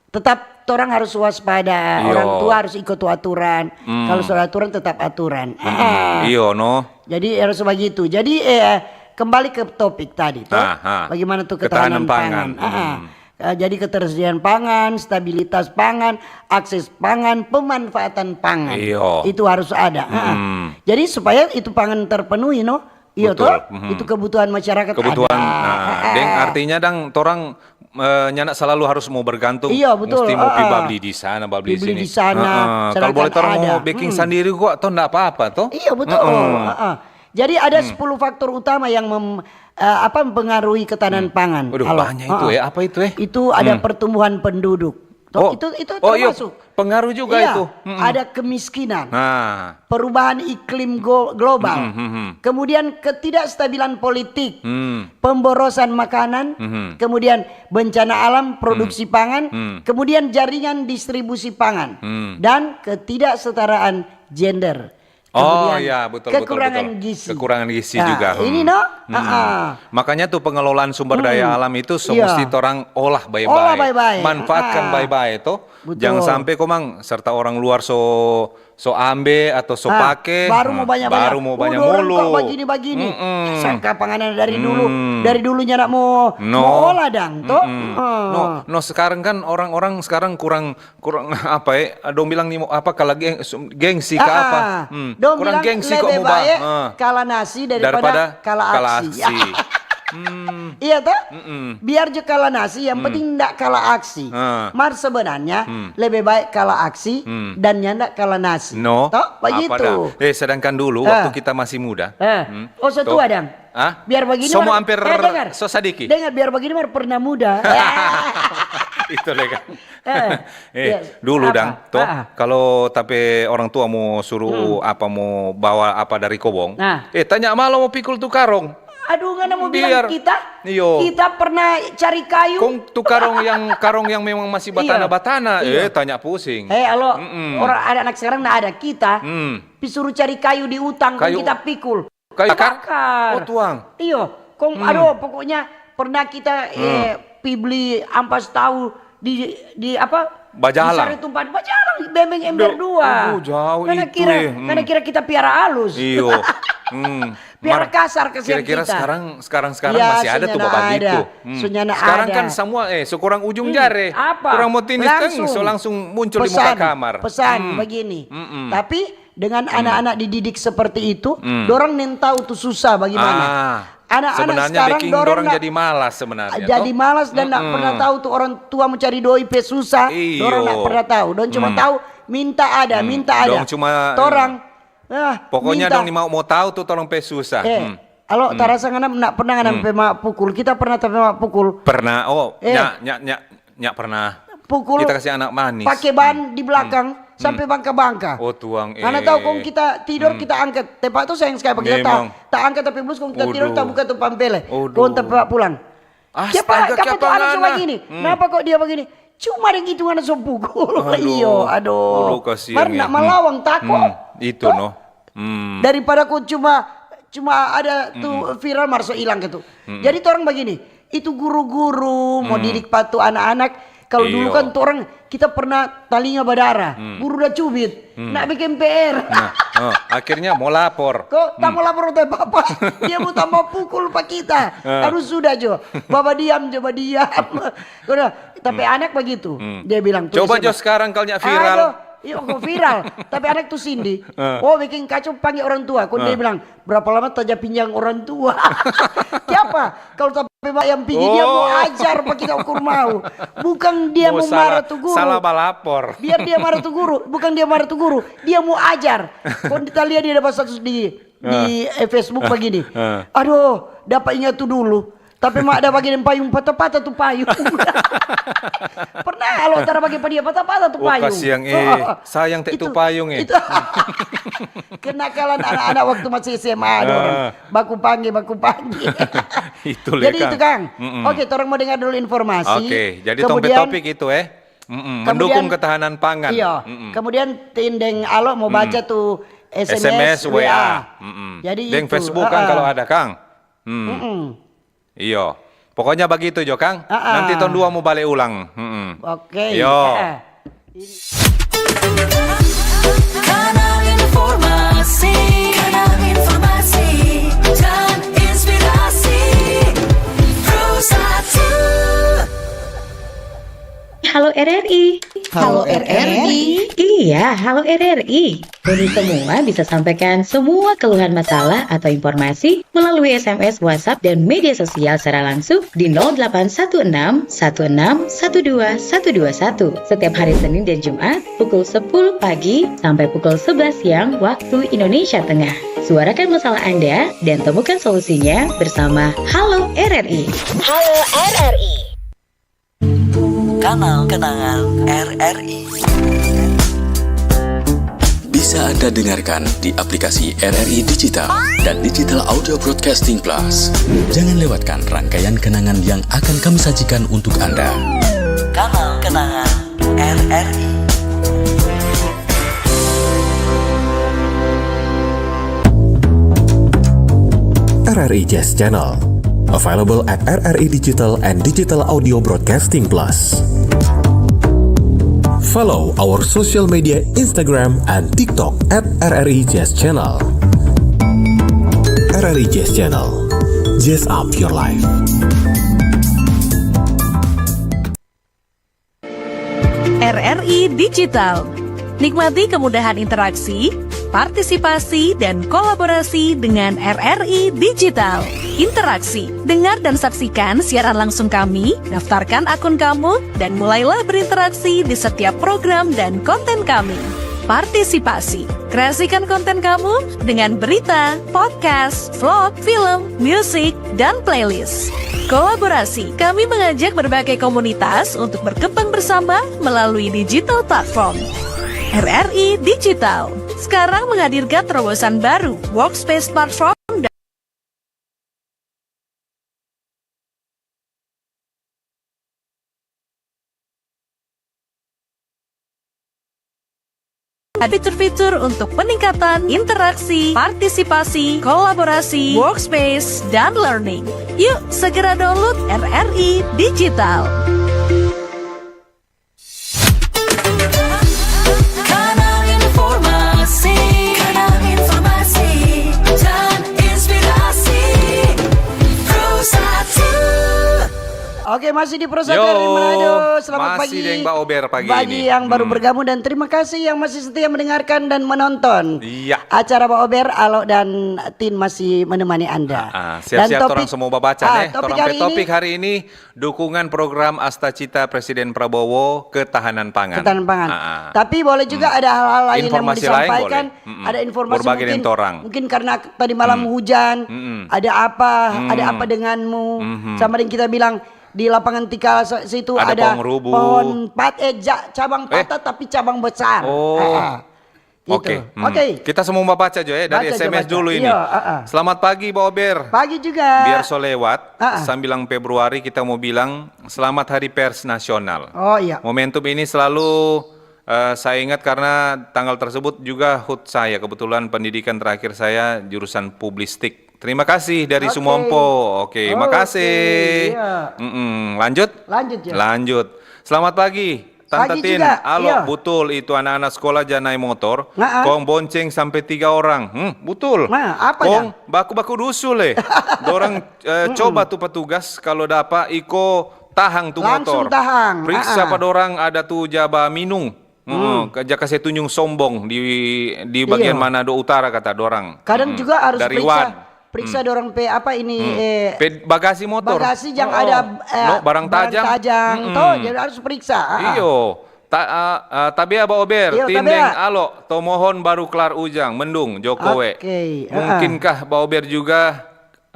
tetap torang harus waspada, iyo, orang tua harus iko tu aturan. Hmm. Kalau sudah aturan, tetap aturan. Hmm. Ah. Iyo, no. Jadi harus bagitu. Jadi, eh, kembali ke topik tadi, toh. Ah, ah. Bagaimana tuh ketahanan pangan? Ketahanan pangan. Ah, ah. Hmm. Eh, jadi ketersediaan pangan, stabilitas pangan, akses pangan, pemanfaatan pangan. Iyo. Itu harus ada. Ah, ah. Hmm. Jadi supaya itu pangan terpenuhi, no? Iyo, betul, toh? Mhm. Itu kebutuhan masyarakat ada. Kebutuhan, nah, ah, deng artinya dang torang, eh, nyanda selalu harus mo bergantung, iyo, betul, musti mo pi, ah, ah, babli di sana, babli di sini. Beli di sana, heeh. Kalau boleh torang mo beking sandiri kwa, toh nda apa-apa, toh? Iyo, betul. Heeh. Ah, ah. Jadi ada sepuluh faktor utama yang mem-, eh, apa, mempengaruhi ketahanan pangan. Waduh, banyak itu ya. Apa itu, eh? Itu ada pertumbuhan penduduk. Toh, oh, itu, itu oh, iyo, termasuk. Pengaruh juga itu. Iya, mm-mm. Ada kemiskinan, nah, perubahan iklim go-, global, mm-mm, mm-mm, kemudian ketidakstabilan politik, mm, pemborosan makanan, mm-mm, kemudian bencana alam, produksi, mm, pangan, mm, kemudian jaringan distribusi pangan, mm, dan ketidaksetaraan gender. Oh, kemudian iya, betul, betul, kekurangan gizi. Kekurangan gizi juga. Nah, ini, hmm, no? Hmm. Ah, ah. Makanya tuh pengelolaan sumber daya alam itu, hmm, iya, semesti torang olah bae-bae. Olah bae-bae. Manfaatkan, ah, bae-bae, toh. Betul. Jangan sampe komang serta orang luar so, so ambe atau so pake, baru mo banyak-banyak. Baru mo banyak mulu. Udang kok bagini-bagini. Mm-mm. Sangka panganan dari dulu, hmm, dari dulunya nak mo, no, mo olah dang, toh. Mm-mm. Ah. No, no, sekarang kan orang-orang sekarang kurang kurang apa, eh? Dong bilang ni mo-, apa, kala geng-, su-, gengsi ka apa? Ah, ah. Hmm. Dong bilang kurang gengsi kok lebe mo ba-, bae ah, kala nasi daripada, daripada kala aksi. Kala aksi. Hmm. Iya toh? Mm-mm. Biar jo kala nasi, yang penting ndak kala aksi. Ah. Mar sebenarnya lebe bae kala aksi dan nyanda kala nasi. No. Toh? Begitu. Apa dah? Eh, sedangkan dulu waktu kita masih muda. Ah. Hmm. Oh, so tua dang. Ah? Biar bagini so mo amper so sadiki. Dengar, biar bagini mar pernah muda. Itu le kan. Eh, dulu dang, toh, kalo ta pe orang tua mo suru apa, mo bawa apa dari kobong, eh, tanya malo mo pikul tu karong. Aduh, ngana mo bilang kita, iyo, kita pernah cari kayu. Kong tu karong yang, karong yang memang masih batana-batana, eh, tanya pusing. Eh, alo, orang ada anak sekarang nda ada, kita pi suru cari kayu di utang, kong kita pikul. Kayu bakar? Oh, tuang. Iyo, kong, aduh, pokoknya pernah kita, eh, pi bli ampas tahu di, di apa? Bajalang. Di Sari Tumpah, bajalang, bembeng ember dua. Aduh, jauh itu, eh. Ngana kira kita piara alus? Iyo. Piara kasar, kasihan kita. Kira-kira sekarang, sekarang, sekarang masih ada tu bagitu? Sekarang kan semua, eh, sekurang ujung jare. Apa? Kurang mo tindis teng, so langsung muncul di muka kamar. Pesan, pesan begini. Tapi dengan anak-anak dididik seperti itu, dorang nentau tu susah bagimana. Ah, anak-anak sebenarnya sekarang biking dorang jadi malas sebenarnya, jadi malas dan ndak pernah tahu tu orang tua mo cari doi pe susah. Iyo. Dorang ndak pernah tahu. Dong cuma tahu minta ada, minta ada. Dong cuma, torang, ah, pokoknya minta. Dong ni mau, mau tahu tu torang pe susah. Eh, alo, tarasa ngana ndak pernah ngana pe mak pukul. Kita pernah ta pe mak pukul. Pernah. Oh, nya, nya, nya, nya pernah. pukul, kita kasih anak manis. Pake ban di belakang sampe bangka-bangka. Oh, tuang, eh. Karena tahu kong kita tidor, kita angkat. Tepa tu sayang sekali, kita ta-, ta angkat tapi blus kong kita tidor, ta buka tu pampele. Kong tepa pulang. Astaga, kiapa, kiapa ngana? Kiapa ngana so bagini? Napa kok dia bagini? Cuma deng itu ngana so pukul. Aduh. Iyo, aduh. Aduh, kasiang. Mar nak malawang tako. Itu no. Daripada ko cuma, cuma ada tu viral mar so ilang ke tu. Jadi torang bagini, itu guru-guru mo didik pa tu anak-anak, kalu dulu kan torang, kita pernah talinga badara, guru da cubit, nak bikin P R. Nah, oh, akhirnya mo lapor. Ko, ta mo lapor te papa, dia mo tambah pukul pa kita. Aduh, sudah jo, baba diam jo, baba diam. Ko da, tapi anak bagitu, dia bilang, "Coba jo sekarang kalu nya viral." Aduh, iyo, ko viral. Tapi anak tu Cindy, oh, bikin kacau, pangge orang tua. Ko dia bilang, "Berapa lama ta ja pinjang orang tua?" Kiapa? Kalu sampe mak yang pigi, dia mo ajar pa kita ukur mau. Bukan dia mo marah tu guru. Salah balapor. Biar dia marah tu guru, bukan dia marah tu guru, dia mo ajar. Kong kita lia dia dapa status di, di, eh, Facebook bagini. "Aduh, dapa inga tu dulu. Tapi mak da bage deng payung, pata-pata tu payung." Pernah lo tara bage pa dia, pata-pata tu payung. Oh, kasiang, eh. Sayang te tu payung, eh. Itu. Kenakalan anak-anak waktu masih S M A, ada orang baku pangge, baku pangge. Itu le, Kang. Jadi itu, Kang. Oke, torang mo dengar dulu informasi. Oke, jadi tong pe topik itu, eh. Mendukung ketahanan pangan. Iya. Kemudian Tin deng Alo mo baca tu S M S, W A. Jadi deng itu, Facebook kan kalau ada, Kang. Iyo. Pokoknya bagitu jo, Kang. Nanti tong dua mo bale ulang. Oke. Iyo. Kanal informasi, kanal informasi dan inspirasi. Pro satu. Halo R R I. Halo R R I. Iya, halo R R I. Ngoni semua bisa sampaikan semua keluhan, masalah atau informasi melalui S M S, WhatsApp, dan media sosial secara langsung di nol delapan satu enam satu enam satu dua satu dua satu setiap hari Senin dan Jumat pukul sepuluh pagi sampai pukul sebelas siang waktu Indonesia Tengah. Suarakan masalah Anda dan temukan solusinya bersama Halo R R I. Halo R R I. Kanal kenangan R R I. Bisa Anda dengarkan di aplikasi R R I Digital dan Digital Audio Broadcasting Plus. Jangan lewatkan rangkaian kenangan yang akan kami sajikan untuk Anda. Kanal kenangan R R I. R R I Jazz Channel, available at R R I Digital and Digital Audio Broadcasting Plus. Follow our social media, Instagram and TikTok at R R I Jazz Channel. R R I Jazz Channel, jazz up your life. R R I Digital. Nikmati kemudahan interaksi, partisipasi, dan kolaborasi dengan R R I Digital. Interaksi, dengar dan saksikan siaran langsung kami, daftarkan akun kamu, dan mulailah berinteraksi di setiap program dan konten kami. Partisipasi, kreasikan konten kamu dengan berita, podcast, vlog, film, musik, dan playlist. Kolaborasi, kami mengajak berbagai komunitas untuk berkembang bersama melalui digital platform. R R I Digital sekarang menghadirkan terobosan baru, Workspace Platform, dan fitur-fitur untuk peningkatan interaksi, partisipasi, kolaborasi, workspace, dan learning. Yuk, segera download R R I Digital. Kanal informasi, kanal informasi dan inspirasi. Pro satu. Oke, masih di Pro satu Yo, R R I Manado. Selamat pagi. Masih deng Ba Ober pagi ini. Bagi yang baru bergabung dan terima kasih yang masih setia mendengarkan dan menonton. Iya. Acara Ba Ober, Alo dan Tin masih menemani Anda. Ah, ah. Dan siap-siap topik, orang semua babaca, ah, eh. Topik hari ini, dukungan program Asta Cita Presiden Prabowo, ketahanan pangan. Ketahanan pangan. Ah, ah. Tapi boleh juga ada hal-hal lain yang mau disampaikan. Informasi lain boleh. Mm-mm. Ada informasi mungkin, mungkin karena tadi malam hujan, ada apa, ada apa denganmu. Sama dengan kita bilang, Di lapangan Tikala sa-, situ ada pohon pat-, eh, ja-, cabang patah tapi cabang besar. Oh. Ah, ah. Gitu. Oke. Kita semua baca jo ya, dari S M S dulu ini. Iya, ah, ah. Selamat pagi, Ba Ober. Pagi juga. Biar so lewat, ah, ah, sambilang Februari kita mau bilang selamat Hari Pers Nasional. Oh, iya. Momentum ini selalu, eh, saya ingat karena tanggal tersebut juga hut saya. Kebetulan pendidikan terakhir saya jurusan publistik. Terima kasih dari Sumompo. Oke, makasih. Iya. Mm-mm. Lanjut? Lanjut, ya. Lanjut. Selamat pagi, Tanta Tin. Pagi juga. Alo, iya. Butul itu anak-anak sekolah ja nae motor, kong bonceng sampe tiga orang. Hmm, butul. Nah, apa ya? Kong baku-baku dusu le. Dorang, eh, coba tu petugas kalo dapa iko tahang tu motor. Langsung tahang. Periksa pa dorang ada tu ja baminum. Heeh, ka-, ja kase tunjung sombong di, di bagian Manado Utara, kata dorang. Kadang juga harus dari periksa, periksa dorang pe apa ini, eh, pe bagasi motor. Bagasi yang ada, eh, no, barang tajang. Tajang. Toh, jadi harus periksa. Ah, ah. Iyo. Ta-, ah, ah, tabea Ba Ober, iyo, tindeng tabea. Alo, to mohon baru klar ujang, mendung, jo kowe. Oke, ah, ah. Mungkinkah Ba Ober juga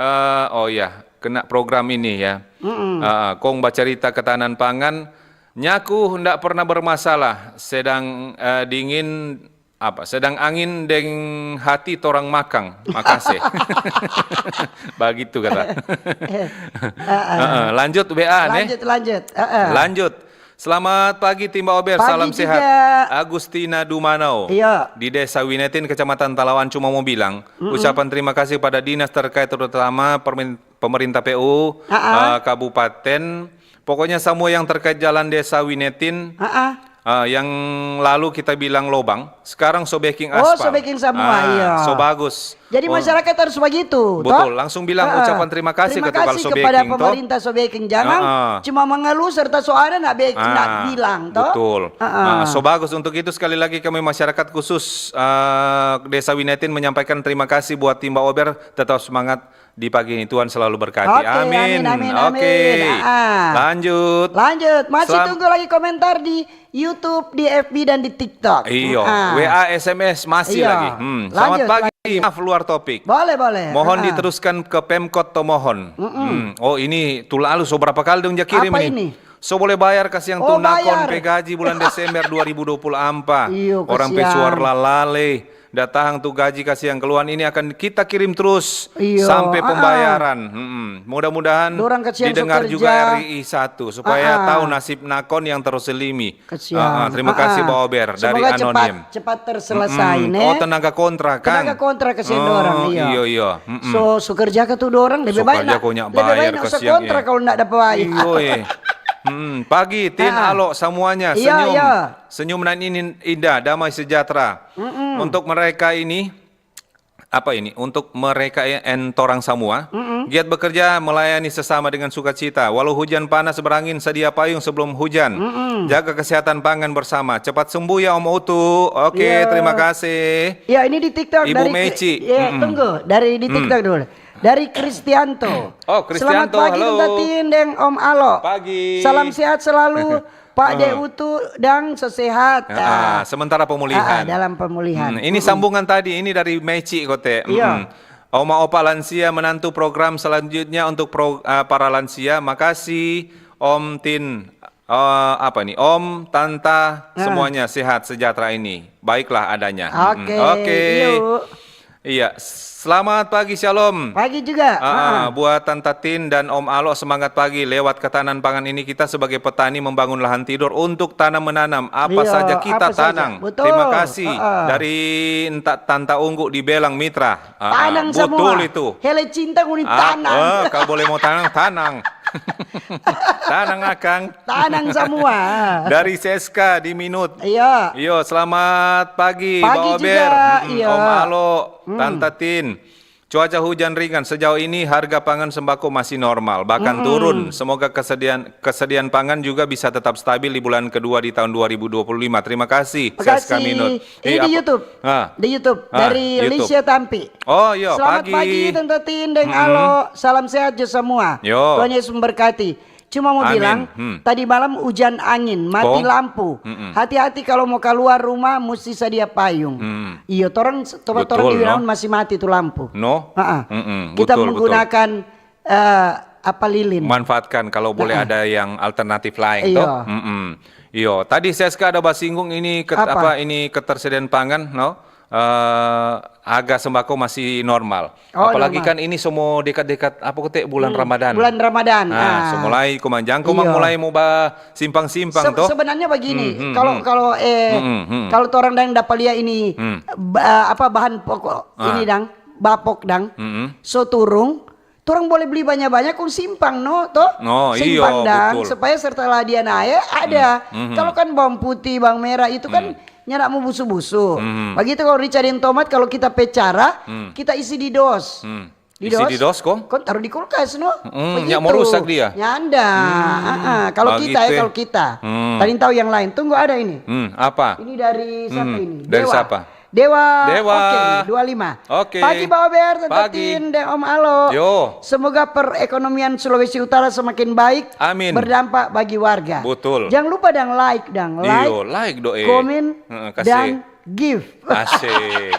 Eh, oh ya, kena program ini ya. Mm-mm. Eh, kong bacarita ketahanan pangan, nyaku ndak pernah bermasalah, sedang, eh, dingin, apa, sedang angin deng hati torang makang, makase. Bagitu kata. Eh, eh. Eh, eh, lanjut W A, ne? Lanjut, lanjut. Eh, eh. Lanjut. Selamat pagi, Timba Ober. Pagi juga. Salam sehat. Agustina Dumanau. Iya. Di Desa Winetin, Kecamatan Talawan, cuma mau bilang, ucapan terima kasih pada dinas terkait, terutama permin-, pemerintah P U, ah, ah, eh, kabupaten. Pokoknya semua yang terkait jalan Desa Winetin, ah, ah, eh, yang lalu kita bilang lobang, sekarang so beking aspal. Oh, so beking semua, iya. So bagus. Jadi masyarakat harus bagitu, toh? Betul, langsung bilang ucapan terima kasih kepada pemerintah so beking, jangan cuma mengeluh serta so ada nak be-, nak bilang, toh? Betul. Ah, so bagus untuk itu, sekali lagi kami masyarakat khusus, eh, Desa Winetin menyampaikan terima kasih buat Timba Ober, tetap semangat di pagi ini. Tuhan selalu berkati. Oke, amin, amin, amin, amin. Oke. Ah, ah. Lanjut. Lanjut. Masih tunggu lagi komentar di YouTube, di F B, dan di TikTok. Iyo. Ah. W A, S M S masih lagi. Hmm. Lanjut, lanjut. Selamat pagi. Maaf, luar topik. Boleh, boleh. Mohon diteruskan ke Pemkot to mohon. Hmm. Oh, ini tu lalu so berapa kali dong ja kirim ini? Apa ini? So boleh bayar kasiang tu nakon pe gaji bulan Desember dua ribu dua puluh ampa. Iyo, kasiang. Orang pe suar lalale. Datang tu gaji kasiang, keluhan ini akan kita kirim terus sampe pembayaran. Iyo, ah, ah. Mm-mm. Mudah-mudahan didengar juga R R I satu, supaya tahu nasib nakon yang terselimi. Kasiang. Ah, ah, terima kasih, Ba Ober, dari anonim. Semoga cepat, cepat terselesai, ne? Oh, tenaga kontrak, kan? Tenaga kontrak kasiang dorang, iyo. Iyo, iyo. Mm-mm. So, so kerja ka tu dorang, lebe bae nak, lebe bae nak sekontrak kalu ndak dapa bae. Iyo, eh. Mm-mm. Pagi, Tin, Alo, semuanya. Iyo, iyo. Senyum nan ini indah, damai sejahtera. Mm-mm. Untuk mereka ini, apa ini? Untuk mereka yang torang samua, giat bekerja, melayani sesama dengan sukacita. Walau hujan panas berangin, sedia payung sebelum hujan. Mm-mm. Jaga kesehatan pangan bersama. Cepat sembuh ya, Om Utu. Oke, terima kasih. Ya, ini di TikTok Ibu dari Meci. Ya, tunggu. Dari di TikTok dulu. Dari Kristianto. Oh, Kristianto, halo. Selamat pagi, Tante Tin deng Om Alo. Pagi. Salam sehat selalu. Pak De Utu dang so sehat. Ah, sementara pemulihan. Ah, dalam pemulihan. Hmm, ini sambungan tadi, ini dari Meci kote. Iya. Mm-mm. Oma opa lansia menantu program selanjutnya untuk pro-, ah, para lansia. Makasih, Om Tin. Eh, apa nih? Om, Tanta, semuanya sehat sejahtera ini. Baiklah adanya. Mm-mm. Oke, oke. Yuk. Iya, selamat pagi, Shalom. Pagi juga. Ah, ah, buat Tanta Tin dan Om Alo, semangat pagi. Lewat ketahanan pangan ini, kita sebagai petani membangun lahan tidur untuk tanam menanam. Apa saja kita tanam. Iya, apa saja. Betul. Terima kasih. Ah, ah. Dari Enta-, Tanta Unggu di Belang Mitra. Ah, ah. Tanang samua. Betul itu. Hele cinta ngoni tanang. Ah, eh, kalo boleh mau tanang, tanang. Tanang akang. Tanang samua. Dari Seska di Minut. Iya. Iyo, selamat pagi, Ba Ober. Pagi juga, mm-mm, iya. Om Alo, mm, Tanta Tin. Cuaca hujan ringan, sejauh ini harga pangan sembako masih normal, bahkan turun. Mm-mm. Semoga kesediaan, kesediaan pangan juga bisa tetap stabil di bulan kedua di tahun dua ribu dua puluh lima. Terima kasih, Seska Minut. Makasih. Ini di YouTube. Ah. Di YouTube, dari YouTube. Lisha Tampi. Oh, iyo, pagi. Selamat pagi, Tante Tin deng Alo. Salam sehat jo samua. Yo. Tuhan Yesus memberkati. Cuma mau bilang, tadi malam hujan angin, mati lampu. Amin. Hmm. Hati-hati kalau mau keluar rumah, musti sadia payung. Hmm. Iyo, torang, torang di Wirawan masih mati tu lampu. Betul, no? Ha-ha. Mm-mm, betul, betul. Kita menggunakan, eh, apa lilin. Manfaatkan kalau boleh Heeh. ada yang alternatif lain Iya. toh. Mm-mm. Iyo, tadi Seska ada basinggung ini ket- Apa? apa ini ketersediaan pangan, no? Eh, harga sembako masih normal. Oh, Apalagi normal. kan ini so mo dekat-dekat apa kote bulan Ramadan. Bulan Ramadan. Ah, so mulai komang jang komang Iya. mulai mo ba simpang-simpang Se- toh. Sebenarnya begini, Hmm, hmm, kalau hmm. kalau eh Hmm, hmm, hmm. kalau torang dang dapa lia ini Hmm. ba- apa bahan pokok Ah. ini dang bapok dang, Mm-mm. so turung, torang boleh beli banyak-banyak kong simpang no toh. Oh, Simpang iyo, dang betul. Supaya serta lah dia nae ada. Hmm, hmm. Kalau kan bawang putih, bawang merah itu kan nyanda mo busu-busu. Hmm. Bagitu kalau rica deng tomat kalau kita pe cara, Hmm. kita isi di dos. Hmm. Di Isi dos? Di dos kong? Kon taruh di kulkas no. Mm, Begitu. Nyak mo rusak dia. Nyanda. Ah, ah. Kalau Bagitu, kita ya, eh. kalau kita. Hmm. Tadi tahu yang lain. Tunggu ada ini. Hmm, apa? Ini dari siapa Hmm, ini? dari Dewa. Siapa? Dewa. Dewa. Oke, dua lima. Oke. Pagi Bawah Ber, Tante Pagi. Tin, deng Om Alo. Yo. Semoga perekonomian Sulawesi Utara semakin baik. Amin. Berdampak bagi warga. Betul. Jangan lupa dang like, dang like. Iyo, like do, eh. Komen Heeh, kasih. Dan give. Asik.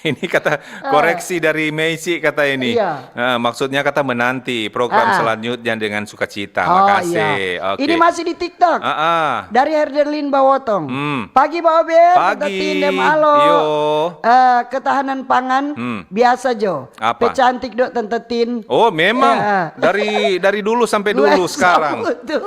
Ini kata koreksi dari Meisi kata ini. Iya. Nah, maksudnya kata menanti program Ah. selanjutnya dengan sukacita. Oh, Makasih. Iya. Oke. Ini masih di TikTok. Ah, ah. Dari Herderlin Bawotong. Hmm. Pagi Bawah Ber, Tante Pagi. Tin, deng Alo. Yo. Eh, ketahanan pangan Hmm. biasa jo. Apa? Pe cantik dok Tante Tin. Oh, memang Iya. dari dari dulu sampai dulu Wah, sekarang. Sabut tu.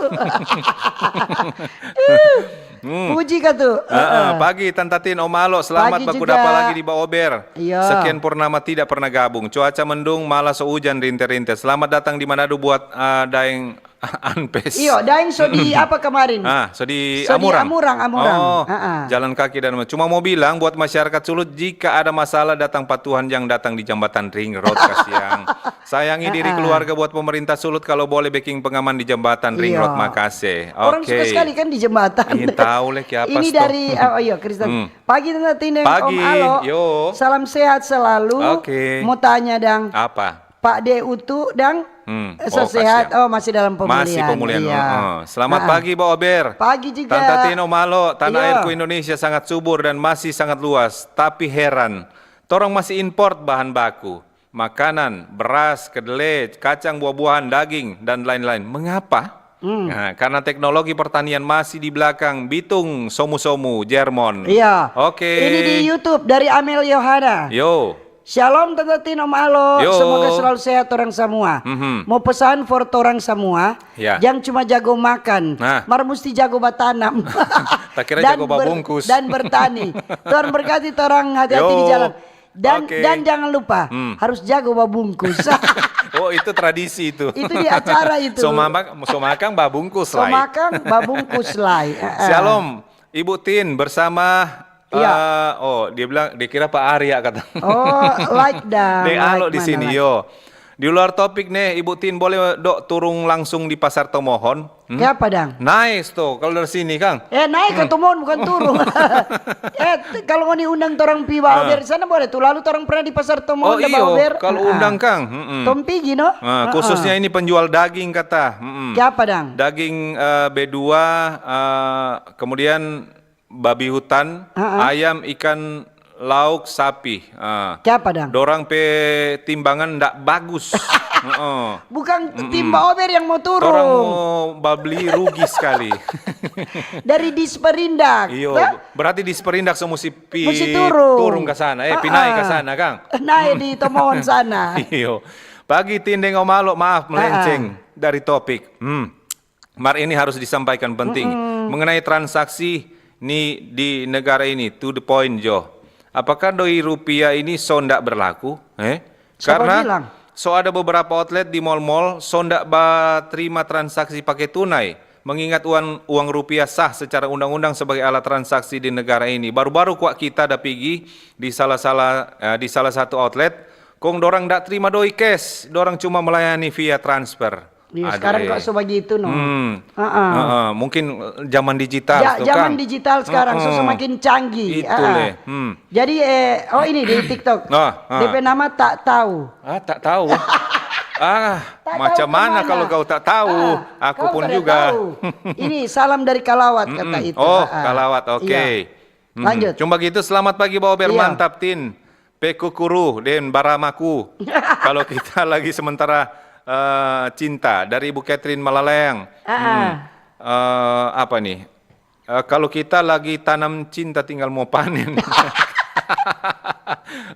Puji ka tu. Heeh, pagi Tanta Tin, Om Alo, selamat Pagi bakudapa juga. Lagi di Baober. Iya. Sekian purnama tidak pernah gabung. Cuaca mendung, malah so hujan rinte-rinte. Selamat datang di Manado buat ah, Daeng Anpes. Iyo, Daeng so di apa kemarin? Ah, so di So di Amurang. Amurang, Amurang. Oh, Ah, ah. jalan kaki dan cuma mau bilang buat masyarakat Sulut, jika ada masalah datang pa Tuhan, jang datang di jambatan ring road kasiang. Sayangi diri Ah, ah. keluarga buat pemerintah Sulut kalau boleh beking pengaman di jambatan ring Iya. road Makase. Orang suka Oke. sekali kan di jembatan. Ih, tahu leh kiapa Ini sto. Dari, oh, oh iya, Kristen. Hmm. Pagi Tante Tin deng Pagi, Om Alo. Yo. Salam sehat selalu. Oke. Mau tanya dang. Apa? Pak De Utu dang. Hmm. So Oh, sehat. kasihan. Oh, masih dalam pemulihan. Masih pemulihan. Iya. Heeh. Selamat Ah. Pagi, Baober. Pagi juga. Tanta Tin, Om Alo, tanah Iya. airku Indonesia sangat subur dan masih sangat luas. Tapi heran, torang masih import bahan baku. Makanan, beras, kedelai, kacang, buah-buahan, daging, dan lain-lain. Mengapa? Hmm. Nah, karena teknologi pertanian masih di belakang. Bitung, somu-somu, Jermon. Iya. Oke. Ini di YouTube dari Amel Yohana. Yo. Shalom Tante Tin, Om Alo. Yo. Semoga selalu sehat orang semua. Mhm. Mau pesan for torang semua. Ya. Jang cuma jago makan. Nah. Mar musti jago batanam. Tak kira Dan jago ber- babungkus. Dan bertani. Tuhan berkati torang hati-hati di Yo. jalan. Dan Oke. dan jangan lupa Hmm. harus jago babungkus. Oh, itu tradisi itu. Itu di acara itu. So mama- so makang babungkus So lai. Makang babungkus lai. Heeh. Shalom, Ibu Tin bersama Iya. eh, oh, dia bilang dia kira Pak Arya kata. Oh, like dang. Deng Like Alo di mana sini, like? Yo. Di luar topik nih, Ibu Tin boleh dok turung langsung di Pasar Tomohon? Hmm? Kiapa dang? Nice tuh, kalau dari sini, Kang. Eh, naik ke Tomohon bukan turung. Eh, t- kalau ngoni undang torang pi Baober di sana boleh tuh. Lalu torang pernah di Pasar Tomohon Oh da iyo, Baober. kalau Ah, undang ah. Kang. Mm-mm. Tong pigi no? Nah, Ah, khususnya ah. Ini penjual daging kata. Mm-mm. Kiapa dang? Daging eh, B dua, eh, kemudian babi hutan, Ah, ah. Ayam, ikan, lauk, sapi. Ah. Kiapa dang? Dorang pe timbangan ndak bagus. Heeh. Bukan tim Baober yang mau turung. Orang mau babli rugi sekali. Dari Disperindak. Iyo, Hah? Berarti Disperindak so musti pi Musti turung. Turung ke sana. Eh, pi nae ke sana, Kang. Nae di Tomohon sana. Iyo. Pagi Tin deng Om Alo, maaf melenceng dari topik. Hmm. Mar ini harus disampaikan penting. Mengenai transaksi ni di negara ini, to the point jo. Apakah doi rupiah ini so ndak berlaku? Eh? Siapa Karena bilang? So ada beberapa outlet di mall-mall so ndak ba terima transaksi pake tunai. Mengingat uang, uang rupiah sah secara undang-undang sebagai alat transaksi di negara ini. Baru-baru kwa kita da pigi di salah-salah eh, di salah satu outlet, kong dorang ndak terima doi cash, dorang cuma melayani via transfer. Iya, Aduh, sekarang eh. kok so begitu no. Hmm. Heeh. Heeh, mungkin zaman digital Ja- tuh, zaman Kang. Digital sekarang so Heeh. Semakin canggih. Itu Heeh. Leh. Hmm. Jadi eh oh ini di TikTok. Nah, ah. D P nama tak tahu. Ah, tak tahu. Ah, Tak macam tahu mana kemana. Kalau kau tak tahu? Ah, Aku kau pun kada juga. Tahu. Ini salam dari Kalawat kata Mm-mm. itu. Oh, Ah, ah. Kalawat. Oke. Iya. Mm-mm. Lanjut. Cuma gitu, selamat pagi Baober, Iya. Mantap Tin. Pekukuru den baramaku. Kalau kita lagi sementara Eh, cinta dari Ibu Catherine Malaleang. Ah. Hmm. Eh, apa nih? Eh, kalau kita lagi tanam cinta, tinggal mau panen.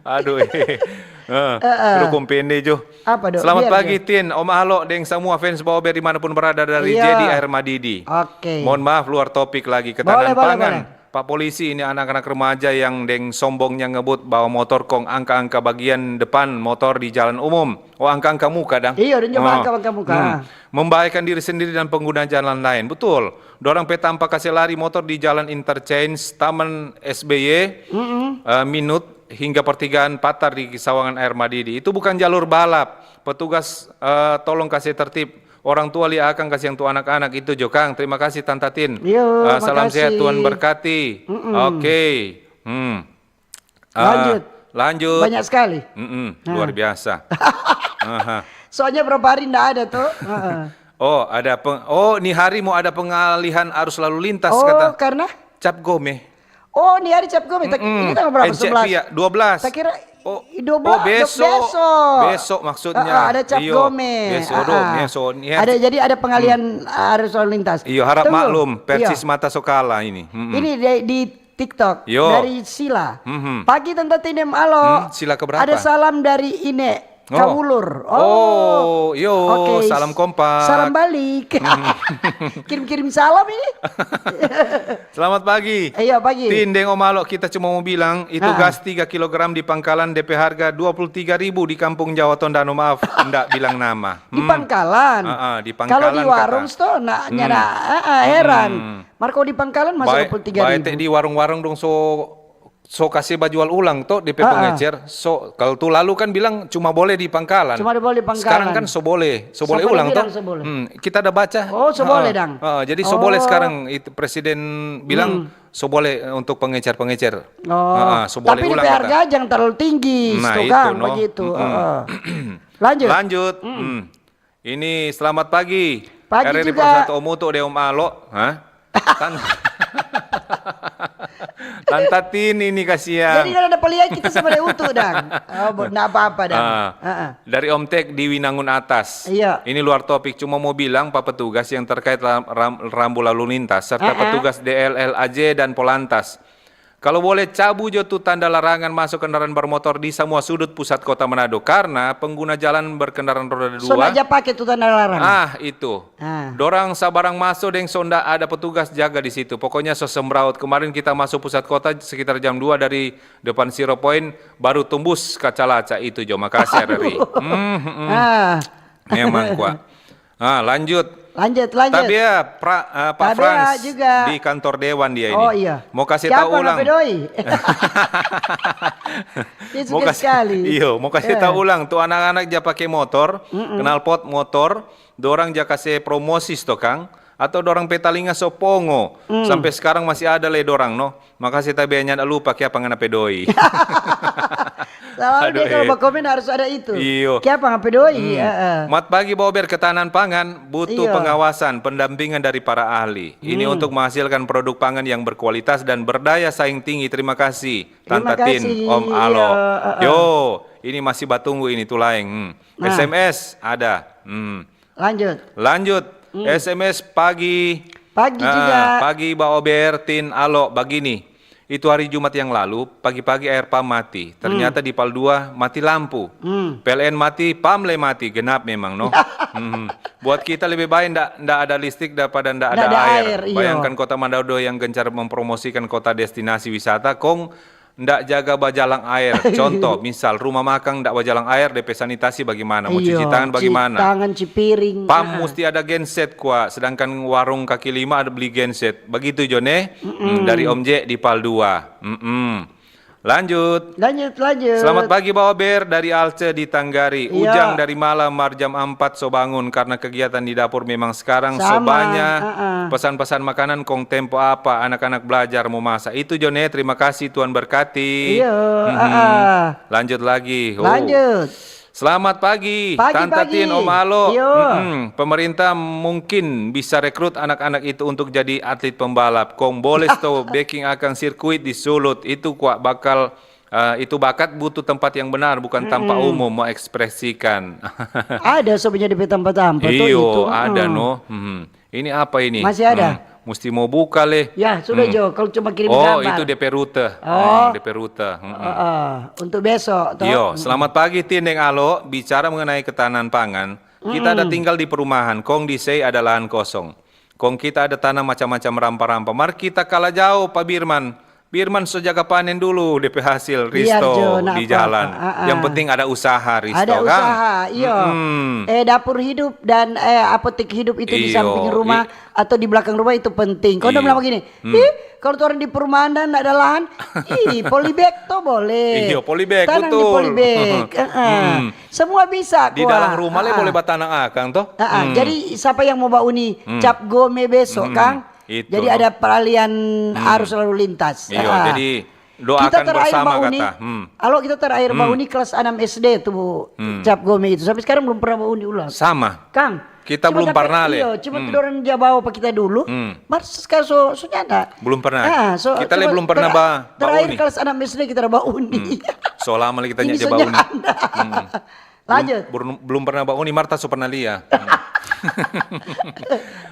Aduh, eh. Eh, eh, eh. Rukung pende jo. Apa do? Selamat pagi, Tin, Om Alo, deng semua fans Baober dimanapun berada dari J D Air Madidi. Oke. Mohon maaf, luar topik lagi, ketahanan pangan. Boleh, boleh, boleh. Pak polisi, ini anak-anak remaja yang deng sombongnya ngebut bawa motor kong angka-angka bagian depan motor di jalan umum. Oh, angka-angka muka dang. Iyo, dong coba angka-angka muka. Hmm. Membahayakan diri sendiri dan pengguna jalan lain. Betul. Dorang pe tampa kase lari motor di jalan interchange Taman S B Y, eh, Minut hingga pertigaan Patar di Sawangan Air Madidi. Itu bukan jalur balap. Petugas, eh, tolong kase tertib. Orang tua lia akang kasiang tu anak-anak itu jo, kang. Terima kasih, Tanta Tin. Iyo, makasih. Ah, salam sehat, Tuhan berkati. Mm-mm. Oke. Hmm. Ah, lanjut. Lanjut. Banyak sekali. Mm-mm, luar biasa. Aha. Soalnya berapa hari ndak ada tuh. Heeh. Oh, ada peng-, oh, ni hari mau ada pengalihan arus lalu lintas, kata. Oh, karena? Cap Gome. Oh, ni hari Cap Gome. Tak-, ini tanggal berapa? Sebelas. Iya, dua belas. Tak kira. Oh, i-, dua belas, oh, besok. Besok maksudnya. Ah, ah, ada Cap Gome. Iyo, besok dong, besok. Ada, jadi ada pengalihan arus lalu lintas. Iyo, harap maklum, Persis Mata Sokala ini. Mm-mm. Ini di, di TikTok dari Sila. Mhm. Pagi, Tanta Tin deng Alo. Hmm, Sila keberapa? Ada salam dari Ine Kawulur. Oh, yo, oke, salam kompak. Salam balik. Mhm. Kirim-kirim salam ini. Selamat pagi. Iya, pagi. Tin deng Om Alo, kita cuma mau bilang, itu gas tiga kilogram di Pangkalan, D P harga dua puluh tiga ribu di Kampung Jawa Tondano, maaf, ndak bilang nama. Di Pangkalan. Ah, ah, di Pangkalan. Kalau di warung sto, nak nyanda, ah, ah, heran. Mar kalu di Pangkalan masih dua puluh tiga ribu. Bae te di warung-warung dong so, so kase bajual ulang to, depe pengecer. So, kalu tu lalu kan bilang cuma boleh di Pangkalan. Cuma boleh di Pangkalan. Sekarang kan so boleh, so boleh ulang to. Hmm, kita ada baca. Oh, so boleh dang. Heeh, jadi so boleh sekarang itu presiden bilang so boleh, eh, untuk pengecer-pengecer. Oh, heeh, so boleh ulang kata. Tapi depe harga jang terlalu tinggi, nah, itu, no. Begitu. Heeh. Lanjut. Lanjut. Hmm. Ini selamat pagi. Pagi juga. R R I Persatu Om Utu deng Om Alo. Hah? Tan-, Tanta Tin ini kasiang. Jadi, nda dapa lia kita sama deng Utu dang. Oh, bo-, nda apa-apa dang. Ah, heeh. Dari Om Tek di Winangun Atas. Iya. Ini luar topik, cuma mau bilang pa petugas yang terkait ram-, ram-, rambu lalu lintas serta petugas D L L A J dan Polantas. Kalo boleh, cabu jo tu tanda larangan maso kendaraan bermotor di samua sudut pusat kota Manado, karna pengguna jalan berkendaraan roda dua. So nda ja pake tu tanda larang. Ah, itu. Ah. Dorang sabarang maso deng so nda ada petugas jaga di situ. Pokonya so semrawut. Kemarin kita maso pusat kota sekitar jam dua dari depan Zero Point, baru tumbus kaca-laca itu jo. Makase, R R I. Aduh. Hmm, hmm. Ah. Memang kwa. Ah, lanjut. Lanjut, lanjut. Tabea, pra-, eh, Pak Frans juga di kantor dewan dia ini. Oh, iya. Mau kasih tahu ulang. Kiapa ngapa doi? Dia suka sekali. Iyo, mau kasih tahu ulang. Tu anak-anak ja pake motor, knalpot motor, dorang ja kase promosi sto kang, atau dorang pe talinga so pongo. Sampe skarang masih ada le dorang, no. Makase, tabea nyanda lupa kiapa ngana pe doi. Selalu dia kalau bakomen harus ada itu. Iyo. Kiapa ngana pe doi? Hmm. Heeh. Mat pagi, Baober, ketahanan pangan butuh pengawasan, pendampingan dari para ahli. Ini untuk menghasilkan produk pangan yang berkualitas dan berdaya saing tinggi. Terima kasih, Tanta Tin, Om Alo. Iyo, heeh. Yo, ini masih batunggu ini, tu laeng. Hmm. Nah. S M S ada. Hmm. Lanjut. Lanjut. Hmm. S M S pagi. Pagi juga. Pagi, Baober, Tin, Alo, bagini. Itu hari Jumat yang lalu, pagi-pagi aer pam mati. Ternyata di Pal dua mati lampu. Hmm. P L N mati, pam le mati, genap memang, no? Hmm. Buat kita lebe bae nda, nda ada listrik daripada nda ada aer. Nda ada aer, iyo. Bayangkan Kota Manado yang gencar mempromosikan kota destinasi wisata, kong nda jaga bajalang aer. Contoh, misal rumah makang nda bajalang aer, depe sanitasi bagimana? Mo cuci tangan bagimana? Iyo, cuci tangan, cuci piring. Pam musti ada genset kwa, sedangkan warung kaki lima ada beli genset. Bagitu jo ne? Mm-mm. Hmm, dari Om J di Pal dua. Mm-mm. Lanjut. Lanjut, lanjut. Selamat pagi, Baober, dari Alce di Tanggari. Iya. Ujang dari malam, mar jam ampat so bangun karena kegiatan di dapur memang sekarang so banya pesan-pesan makanan kong tempo apa anak-anak belajar mo masa. Itu jo ne, terima kasih, Tuhan berkati. Iya, heeh. Lanjut lagi. Oh. Lanjut. Selamat pagi, Tanta Tin, Om Alo. Pagi, pagi. Iyo. Mm-mm. Pemerintah mungkin bisa rekrut anak-anak itu untuk jadi atlet pembalap. Kong boleh sto beking akang sirkuit di Sulut. Itu kwa bakal Eh, itu bakat butuh tempat yang benar, bukan tampa umum mau ekspresikan. Ada sebenarnya depe tampa-tampa to itu. Iyo, ada no. Hmm. Ini apa ini? Masih ada? Hmm. Musti mau buka le. Ya, sudah jo. Kalau cuma kirim Oh, gambar. Itu depe rute. Oh. Hmm, depe rute. Hmm. Ah, ah. Untuk besok to. Iyo, selamat pagi Tin deng Alo. Bicara mengenai ketahanan pangan, kita ada tinggal di perumahan, kong di sei ada lahan kosong. Kong kita ada tanam macam-macam rampa-rampa. Mar kita kala jao pa Birman. Birman so jaga panen dulu, depe hasil Biar Risto jo, ndak di apa-apa. jalan. Ah, ah. Yang penting ada usaha Risto Ada kan. usaha, iyo. Mm-mm. Eh, dapur hidup dan eh, apotek hidup itu di Iyo, samping rumah i- atau di belakang rumah itu penting. Kau udah Iyo. bilang begini, ih, kalau tu orang di perumahan dan ndak ada lahan, ih, polybag to boleh. Iyo, polybag, Tanam di betul. Polybag. Heeh. Hmm. Semua bisa. Di dalam rumah le boleh batanang akang toh. Ah, ah. Jadi siapa yang mau bauni cap gome besok, Kang? Itu. Jadi ada peralihan arus lalu lintas. Iyo, Ah. jadi doakan Kita terakhir bersama bauni. Kata. Hmm. Kalau kita terakhir bauni kelas enam S D tuh, Bu, cap gome itu. Sampai sekarang belum pernah bauni ulang. Sama. Kang, Kita cuma belum dapet- pernah, le. Iyo, cuma tu orang dia bawa pa kita dulu. Mar sekarang so, so nyanda. Belum pernah. Ah, so, Kita le cuma belum pernah tera- ba- Terakhir bauni. Kelas enam S D kita bauni. So lama le kita Ini nyanda so bauni. nyanda. Lanjut. Belum, belum pernah bauni, Marta so pernah lia.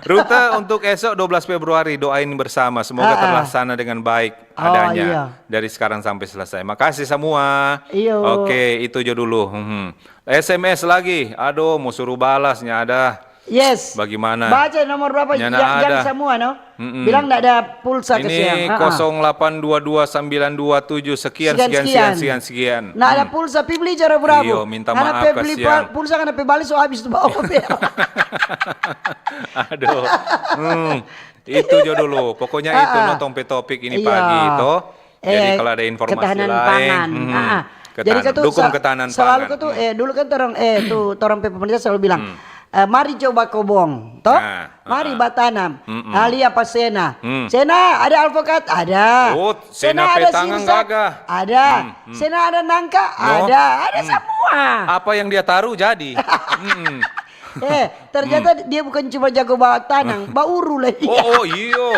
Rute untuk esok dua belas Februari, doain bersama. Semoga Ah, ah. Terlaksana dengan baik Oh, adanya. Iya. Dari sekarang sampai selesai. Makasih semua. Iyo. Oke, itu jo dulu. Hmm. S M S lagi. Aduh, mau suruh balasnya ada. Yes. Bagaimana? Baca nomor berapa? Nyanda Jang, jang ada. Semua no. Bilang ndak ada pulsa. Kasihan. Ini kosong delapan dua dua sembilan dua tujuh sekian, sekian, sekian, sekian, sekian. Ndak ada pulsa, pi beli cara berapa? Iyo, minta Karena maaf, pe beli kasihan. Pulsa karena pe bali so habis tu bawa. Aduh. Hmm. Itu jo dulu. Pokoknya itu no tong pe topik ini Iya. Pagi toh. Jadi Eh, kalau ada informasi ketahanan lain, pangan. hmm, Ah, ah. ketahanan. Jadi katu Dukung sa- ketahanan selalu pangan. Katu, eh, dulu kan orang, eh, tu orang pe pemerintah selalu bilang, eh, mari coba kobong, toh? Nah, Mari ah, batanam. Alia pa sena. Hmm. Sena ada alpukat? Ada. Oh, Sena sena pe ada tangan sirsak? Gagah. Ada. Hmm, hmm. Sena ada nangka? No. Ada. Ada Hmm. Semua. Apa yang dia taruh jadi. Hmm. Eh, ternyata dia bukan cuma jago batanam, bauru lagi. Oh, oh, iyo.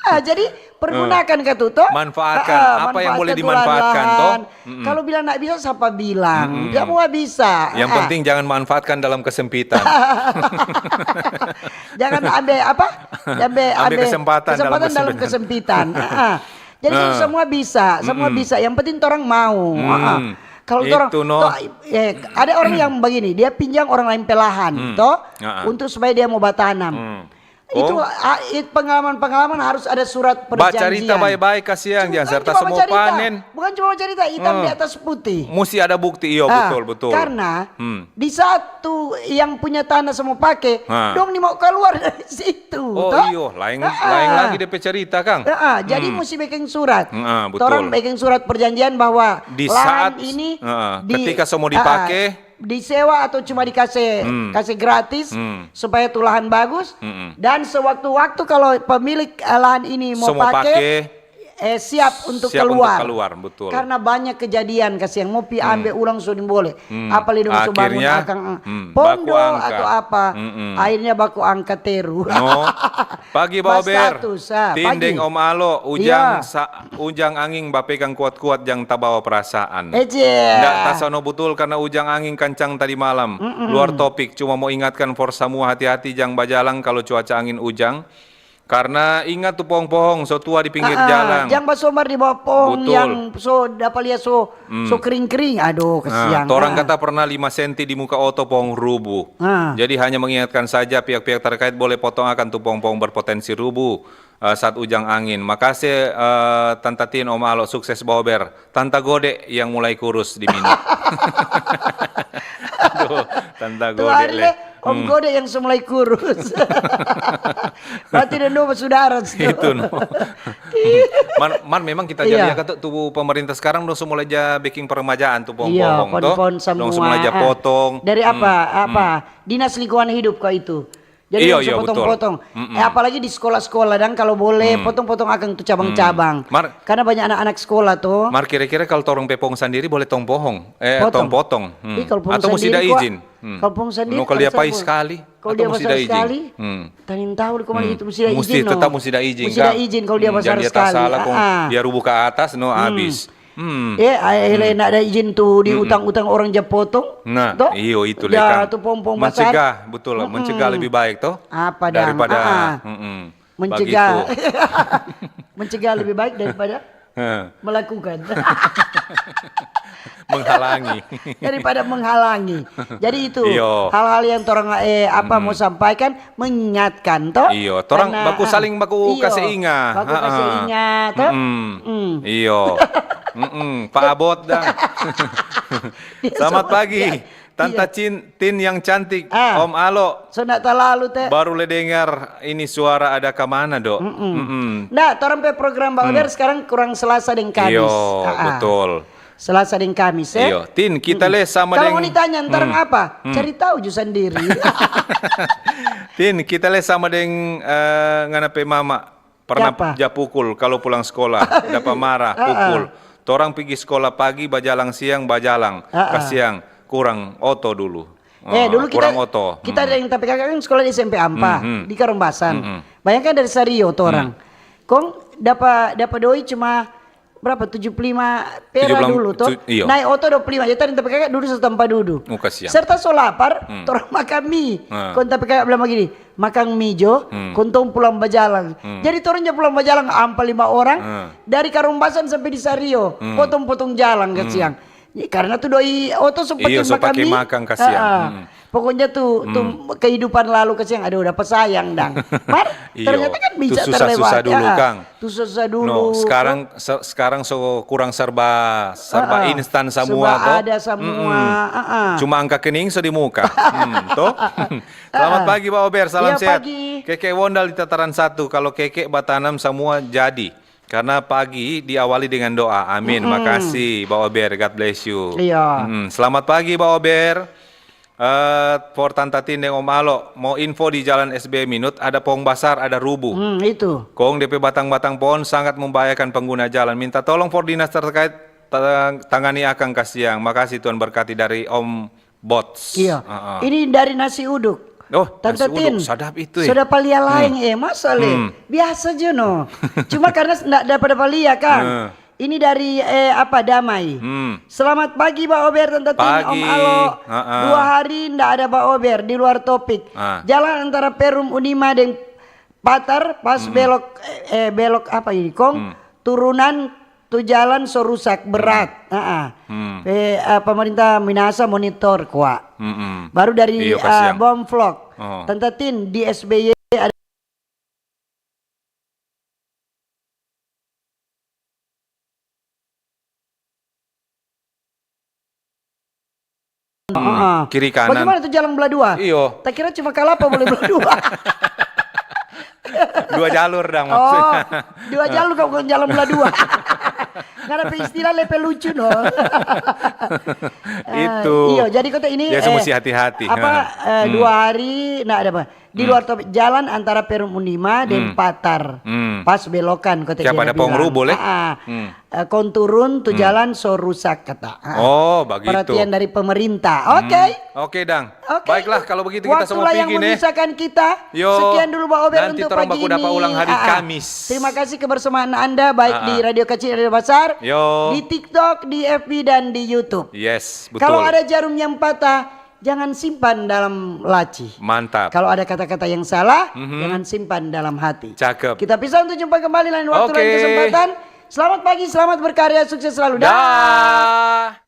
Ah, jadi pergunakan katu toh. Manfaatkan Ah, ah, apa yang boleh manfaatkan tu dimanfaatkan, toh? lahan-lahan. Kalau bilang ndak bisa, sapa bilang? Semua bisa. Yang Ah. Penting jangan manfaatkan dalam kesempitan. Jangan ambil apa? Ambil, Ambil kesempatan dalam kesempatan dalam kesempitan. Ah. Jadi itu semua bisa, semua bisa. Yang penting orang mau. Ah. Kalau orang, Itu, no. toh, eh, ada orang yang begini, dia pinjang orang lain pe lahan, toh, Ah, ah. Untuk supaya dia mau batanam. Hmm. Itu Oh. ah, it- pengalaman-pengalaman harus ada surat Ba perjanjian. Carita baik-baik, kasihan, jangan Bukan serta cuma semua bacarita. Panen. Bukan cuma bacarita, hitam di atas putih. Musti ada bukti, iyo, Ah, betul, betul. Karena Hmm. di saat tu yang punya tanah semua pake, Ah. dong ni mau keluar dari situ. Oh, Toh? iyo, lain, Ah, ah. Lain lagi depe cerita, Kang. Ah, ah, jadi mesti bikin surat. Ah, betul. Torang bikin surat perjanjian bahwa Di lahan saat, ini ah, di- ketika semua ah, ah, dipake. Disewa atau cuma dikasih Hmm. kasih gratis Hmm. Supaya tu lahan bagus. Mm-mm. Dan sewaktu-waktu kalau pemilik eh, lahan ini mau Semua pake, pake, eh, siap untuk siap keluar. Untuk keluar, betul. Karena banyak kejadian, kasihan, mau pi ambe ulang so nimbole. Apa le dong so bangun Akhirnya, akang, eh, hmm, pondo baku angka. Atau apa. Mm-mm. Akhirnya baku angka teru. No. Pagi Baober. Bastatus, ah, Tindeng pagi. Om Alo, ujang Iya. sa- ujang anging bapekang kuat-kuat, jang tabawa perasaan. Ece. Ndak tasono butul karena ujang anging kancang tadi malam. Luar topik, cuma mau ingatkan for samua hati-hati jang bajalang kalau cuaca angin ujang. Karena ingat tu pohong-pohong so tua di pinggir Ah, jalan. Jang basombar di bawah pohong Betul. Yang so dapa lia so so kering-kering. Aduh, Nah, kasihan. torang Ah. Kata pernah lima senti di muka oto pohong rubuh. Ah. Jadi hanya mengingatkan saja pihak-pihak terkait boleh potong akan tu pohong-pohong berpotensi rubuh eh, saat ujang angin. Makase eh, Tanta Tin, Om Alo, sukses Baober. Tanta Gode yang mulai kurus di Mino. Aduh, Tanta Tu Gode hari le. le, Om Gode yang so mulai kurus. Berarti dong dua basudara tu. Itu no. Man, man memang kita Iya. Jadi kata tu pemerintah sekarang dong so mulai ja bikin peremajaan tu pohon-pohon Iya, pohon-pohon toh. Dong so semua. Mulai ja Ah. potong. Dari apa? Apa? Dinas Lingkungan Hidup kok itu. Jadi Iya, dong so iya, betul. Potong-potong. Mm-mm. Eh, apalagi di sekolah-sekolah dan kalau boleh potong-potong akang tu cabang-cabang. Mar- Karena banyak anak-anak sekolah tuh. Mar kira-kira kalau torang pe pohong sandiri boleh tong pohong? Eh, Potong. Tong potong. Hmm. Ih, kalau pohong Atau musti ada sandiri kok, izin. Hmm. Kalau pohong sandiri, No, kalau dia kalau pai saya- sekali. Kalau Atau dia musti besar ada izin. Sekali, Hmm. Tanin tahu di koma Hmm. Itu musti ada Musti izin, no? Tetap musti ada izin, Musti ada Kang. Izin kalau dia Hmm, besar jangan dia sekali. Salah kong Ah. dia rubuh ke atas, no, Hmm. habis. Hmm. Eh, akhirnya nak ada izin tu di utang-utang orang ja potong. Nah, Toh? Iyo itu Ja, lekang. Tu pom-pom basar. Mencegah, betul. Mencegah lebih baik toh. Apa dang? Daripada Ah, ah. Mm-mm. Mencegah. Bagitu. Mencegah lebih baik daripada Heh. Melakukan. Menghalangi. Daripada menghalangi. Jadi itu Iyo. Hal-hal yang torang eh, apa mau sampaikan, mengingatkan toh. Iyo, torang Karena, baku ah, saling baku iyo, kase inga. Baku kase Ha-ha. inga toh. Mm-mm. Mm. Iyo. Mm-mm. Pak Abot dang. Dia Selamat sama pagi, dia. Tante Iya. Cin, Tin yang cantik, Ah. Om Alo. So ndak talalu te. Baru le dengar ini suara ada ka mana do? Mm-mm. Nah, torang pe program Baober sekarang kurang Selasa deng Kamis. Iyo, Ah, ah. Betul. Selasa deng Kamis, eh. Iyo, Tin, kita le sama Kalau deng mau ditanya ntar apa? Cari tahu ju sendiri. Tin, kita le sama deng eh, ngana pe mama. Pernah Kiapa? Ja pukul kalau pulang sekolah, dapa marah, pukul. Torang pigi sekolah pagi, bajalang siang, bajalang. Ah, ah. Kasiang, kurang oto dulu. Eh, Ah, dulu kita kurang oto. kita ada yang tapi kakak kan sekolah di S M P Ampa di Karombasan. Mm-mm. Bayangkan dari Sario tu orang. Kong dapa dapa doi cuma berapa? Tujuh puluh lima pera Tujuh puluh lima dulu toh. tu-, iyo. Naik oto dua puluh lima. Jadi tapi kakak duduk satu tempat duduk. Oh, kasiang. Serta so lapar, torang makan mie. Ah. Kong tapi kakak bilang begini, makan mie jo, kong tong pulang bajalang. Jadi torang ja pulang bajalang ampa lima orang Ah. dari Karombasan sampai di Sario, potong-potong jalang kasiang. Ya, karena tu doi oto so pake Iyo, so makan pake mie. makan kasiang. Ah, ah. Mm. Pokoknya tu, tu kehidupan lalu kasiang, aduh dapa sayang dang. Mar, Iyo, ternyata kan tu bisa susah-susah terlewati. dulu, Ah, ah. Kang. Tu susah-susah dulu. No, sekarang se- sekarang so kurang serba serba Ah, ah. instan semua Serba toh. ada semua. Mm-mm. Ah, ah. Cuma angka kening so di muka. Hmm, toh? Selamat pagi Pak Ober, salam Iya, sehat. Pagi. Keke Wondal di tataran satu. Kalau keke batanam semua jadi. Karena pagi diawali dengan doa. Amin. Makasih Pak Ober. God bless you. Iya. Mm-mm. Selamat pagi Pak Ober. Eh, for Tanta Tin deng Om Alo, mau info di Jalan S B Minut ada pohong basar, ada rubuh. Hmm, itu. Kong depe batang-batang pohon sangat membahayakan pengguna jalan. Minta tolong for dinas terkait ta- tangani akang kasiang. Makasih Tuhan berkati dari Om Bots. Iya. Ah, ah. Ini dari nasi uduk. Oh, Tante nasi uduk, Tin, sadap itu, eh. Sudah palia laeng, eh, masa le? Hmm. Biasa je no. Cuma karena ndak dapat palia, Kang. Hmm. Ini dari eh, apa Damai. Hmm. Selamat pagi, Ba Ober, Tante Tin, Om Pagi. Alo. Ha-ha. Dua hari ndak ada Ba Ober di luar topik. Ah. Jalan antara Perum Unima deng Patar pas belok eh, eh, belok apa ini, Kong? Hmm. Turunan tu jalan so rusak berat. Ha-ha. Hmm. Eh, eh, pemerintah Minahasa monitor kwa. Mm-mm. Baru dari Iyo, eh, kasiang. Bom Vlog. Oh. Tante Tin, di S B Y ada Hmm, kiri kanan. Bagaimana tu jalan belah dua? Iyo. Tak kira cuma kalapa boleh belah dua. Dua jalur dang Oh, maksudnya. Dua jalur kau bukan jalan belah dua. Karena pe istilah lepe lucu no. Itu. Iyo, jadi kota ini Ya, so eh, mesti hati-hati. Apa Ha. eh, dua hari ndak ada apa. Di luar topik jalan antara Perum Unima dan Patar. Hmm. Pas belokan kota Siapa dia ada pohon bilang. rubuh, eh? Ah, ah. Hmm. Eh, kong turun tu jalan so rusak kata. Ah. Oh, begitu. Perhatian dari pemerintah. Oke. Oke, dang. Oke. Baiklah, kalau begitu kita Waktulah semua yang pergi nih. Memisahkan kita. Yo, Sekian dulu Ba Ober nanti untuk torang pagi baku dapa ini. ulang hari Ah, ah. Kamis. Terima kasih kebersamaan Anda baik Ah, di ah. Radio Kecil, Radio Besar, Yo. di TikTok, di F B dan di YouTube. Yes, betul. Kalau ada jarum yang patah, jangan simpan dalam laci. Mantap. Kalau ada kata-kata yang salah, Mhm. jangan simpan dalam hati. Cakep. Kita pisah untuk jumpa kembali lain waktu, Oke. Lain kesempatan. Selamat pagi, selamat berkarya, sukses selalu. Dah. Dah.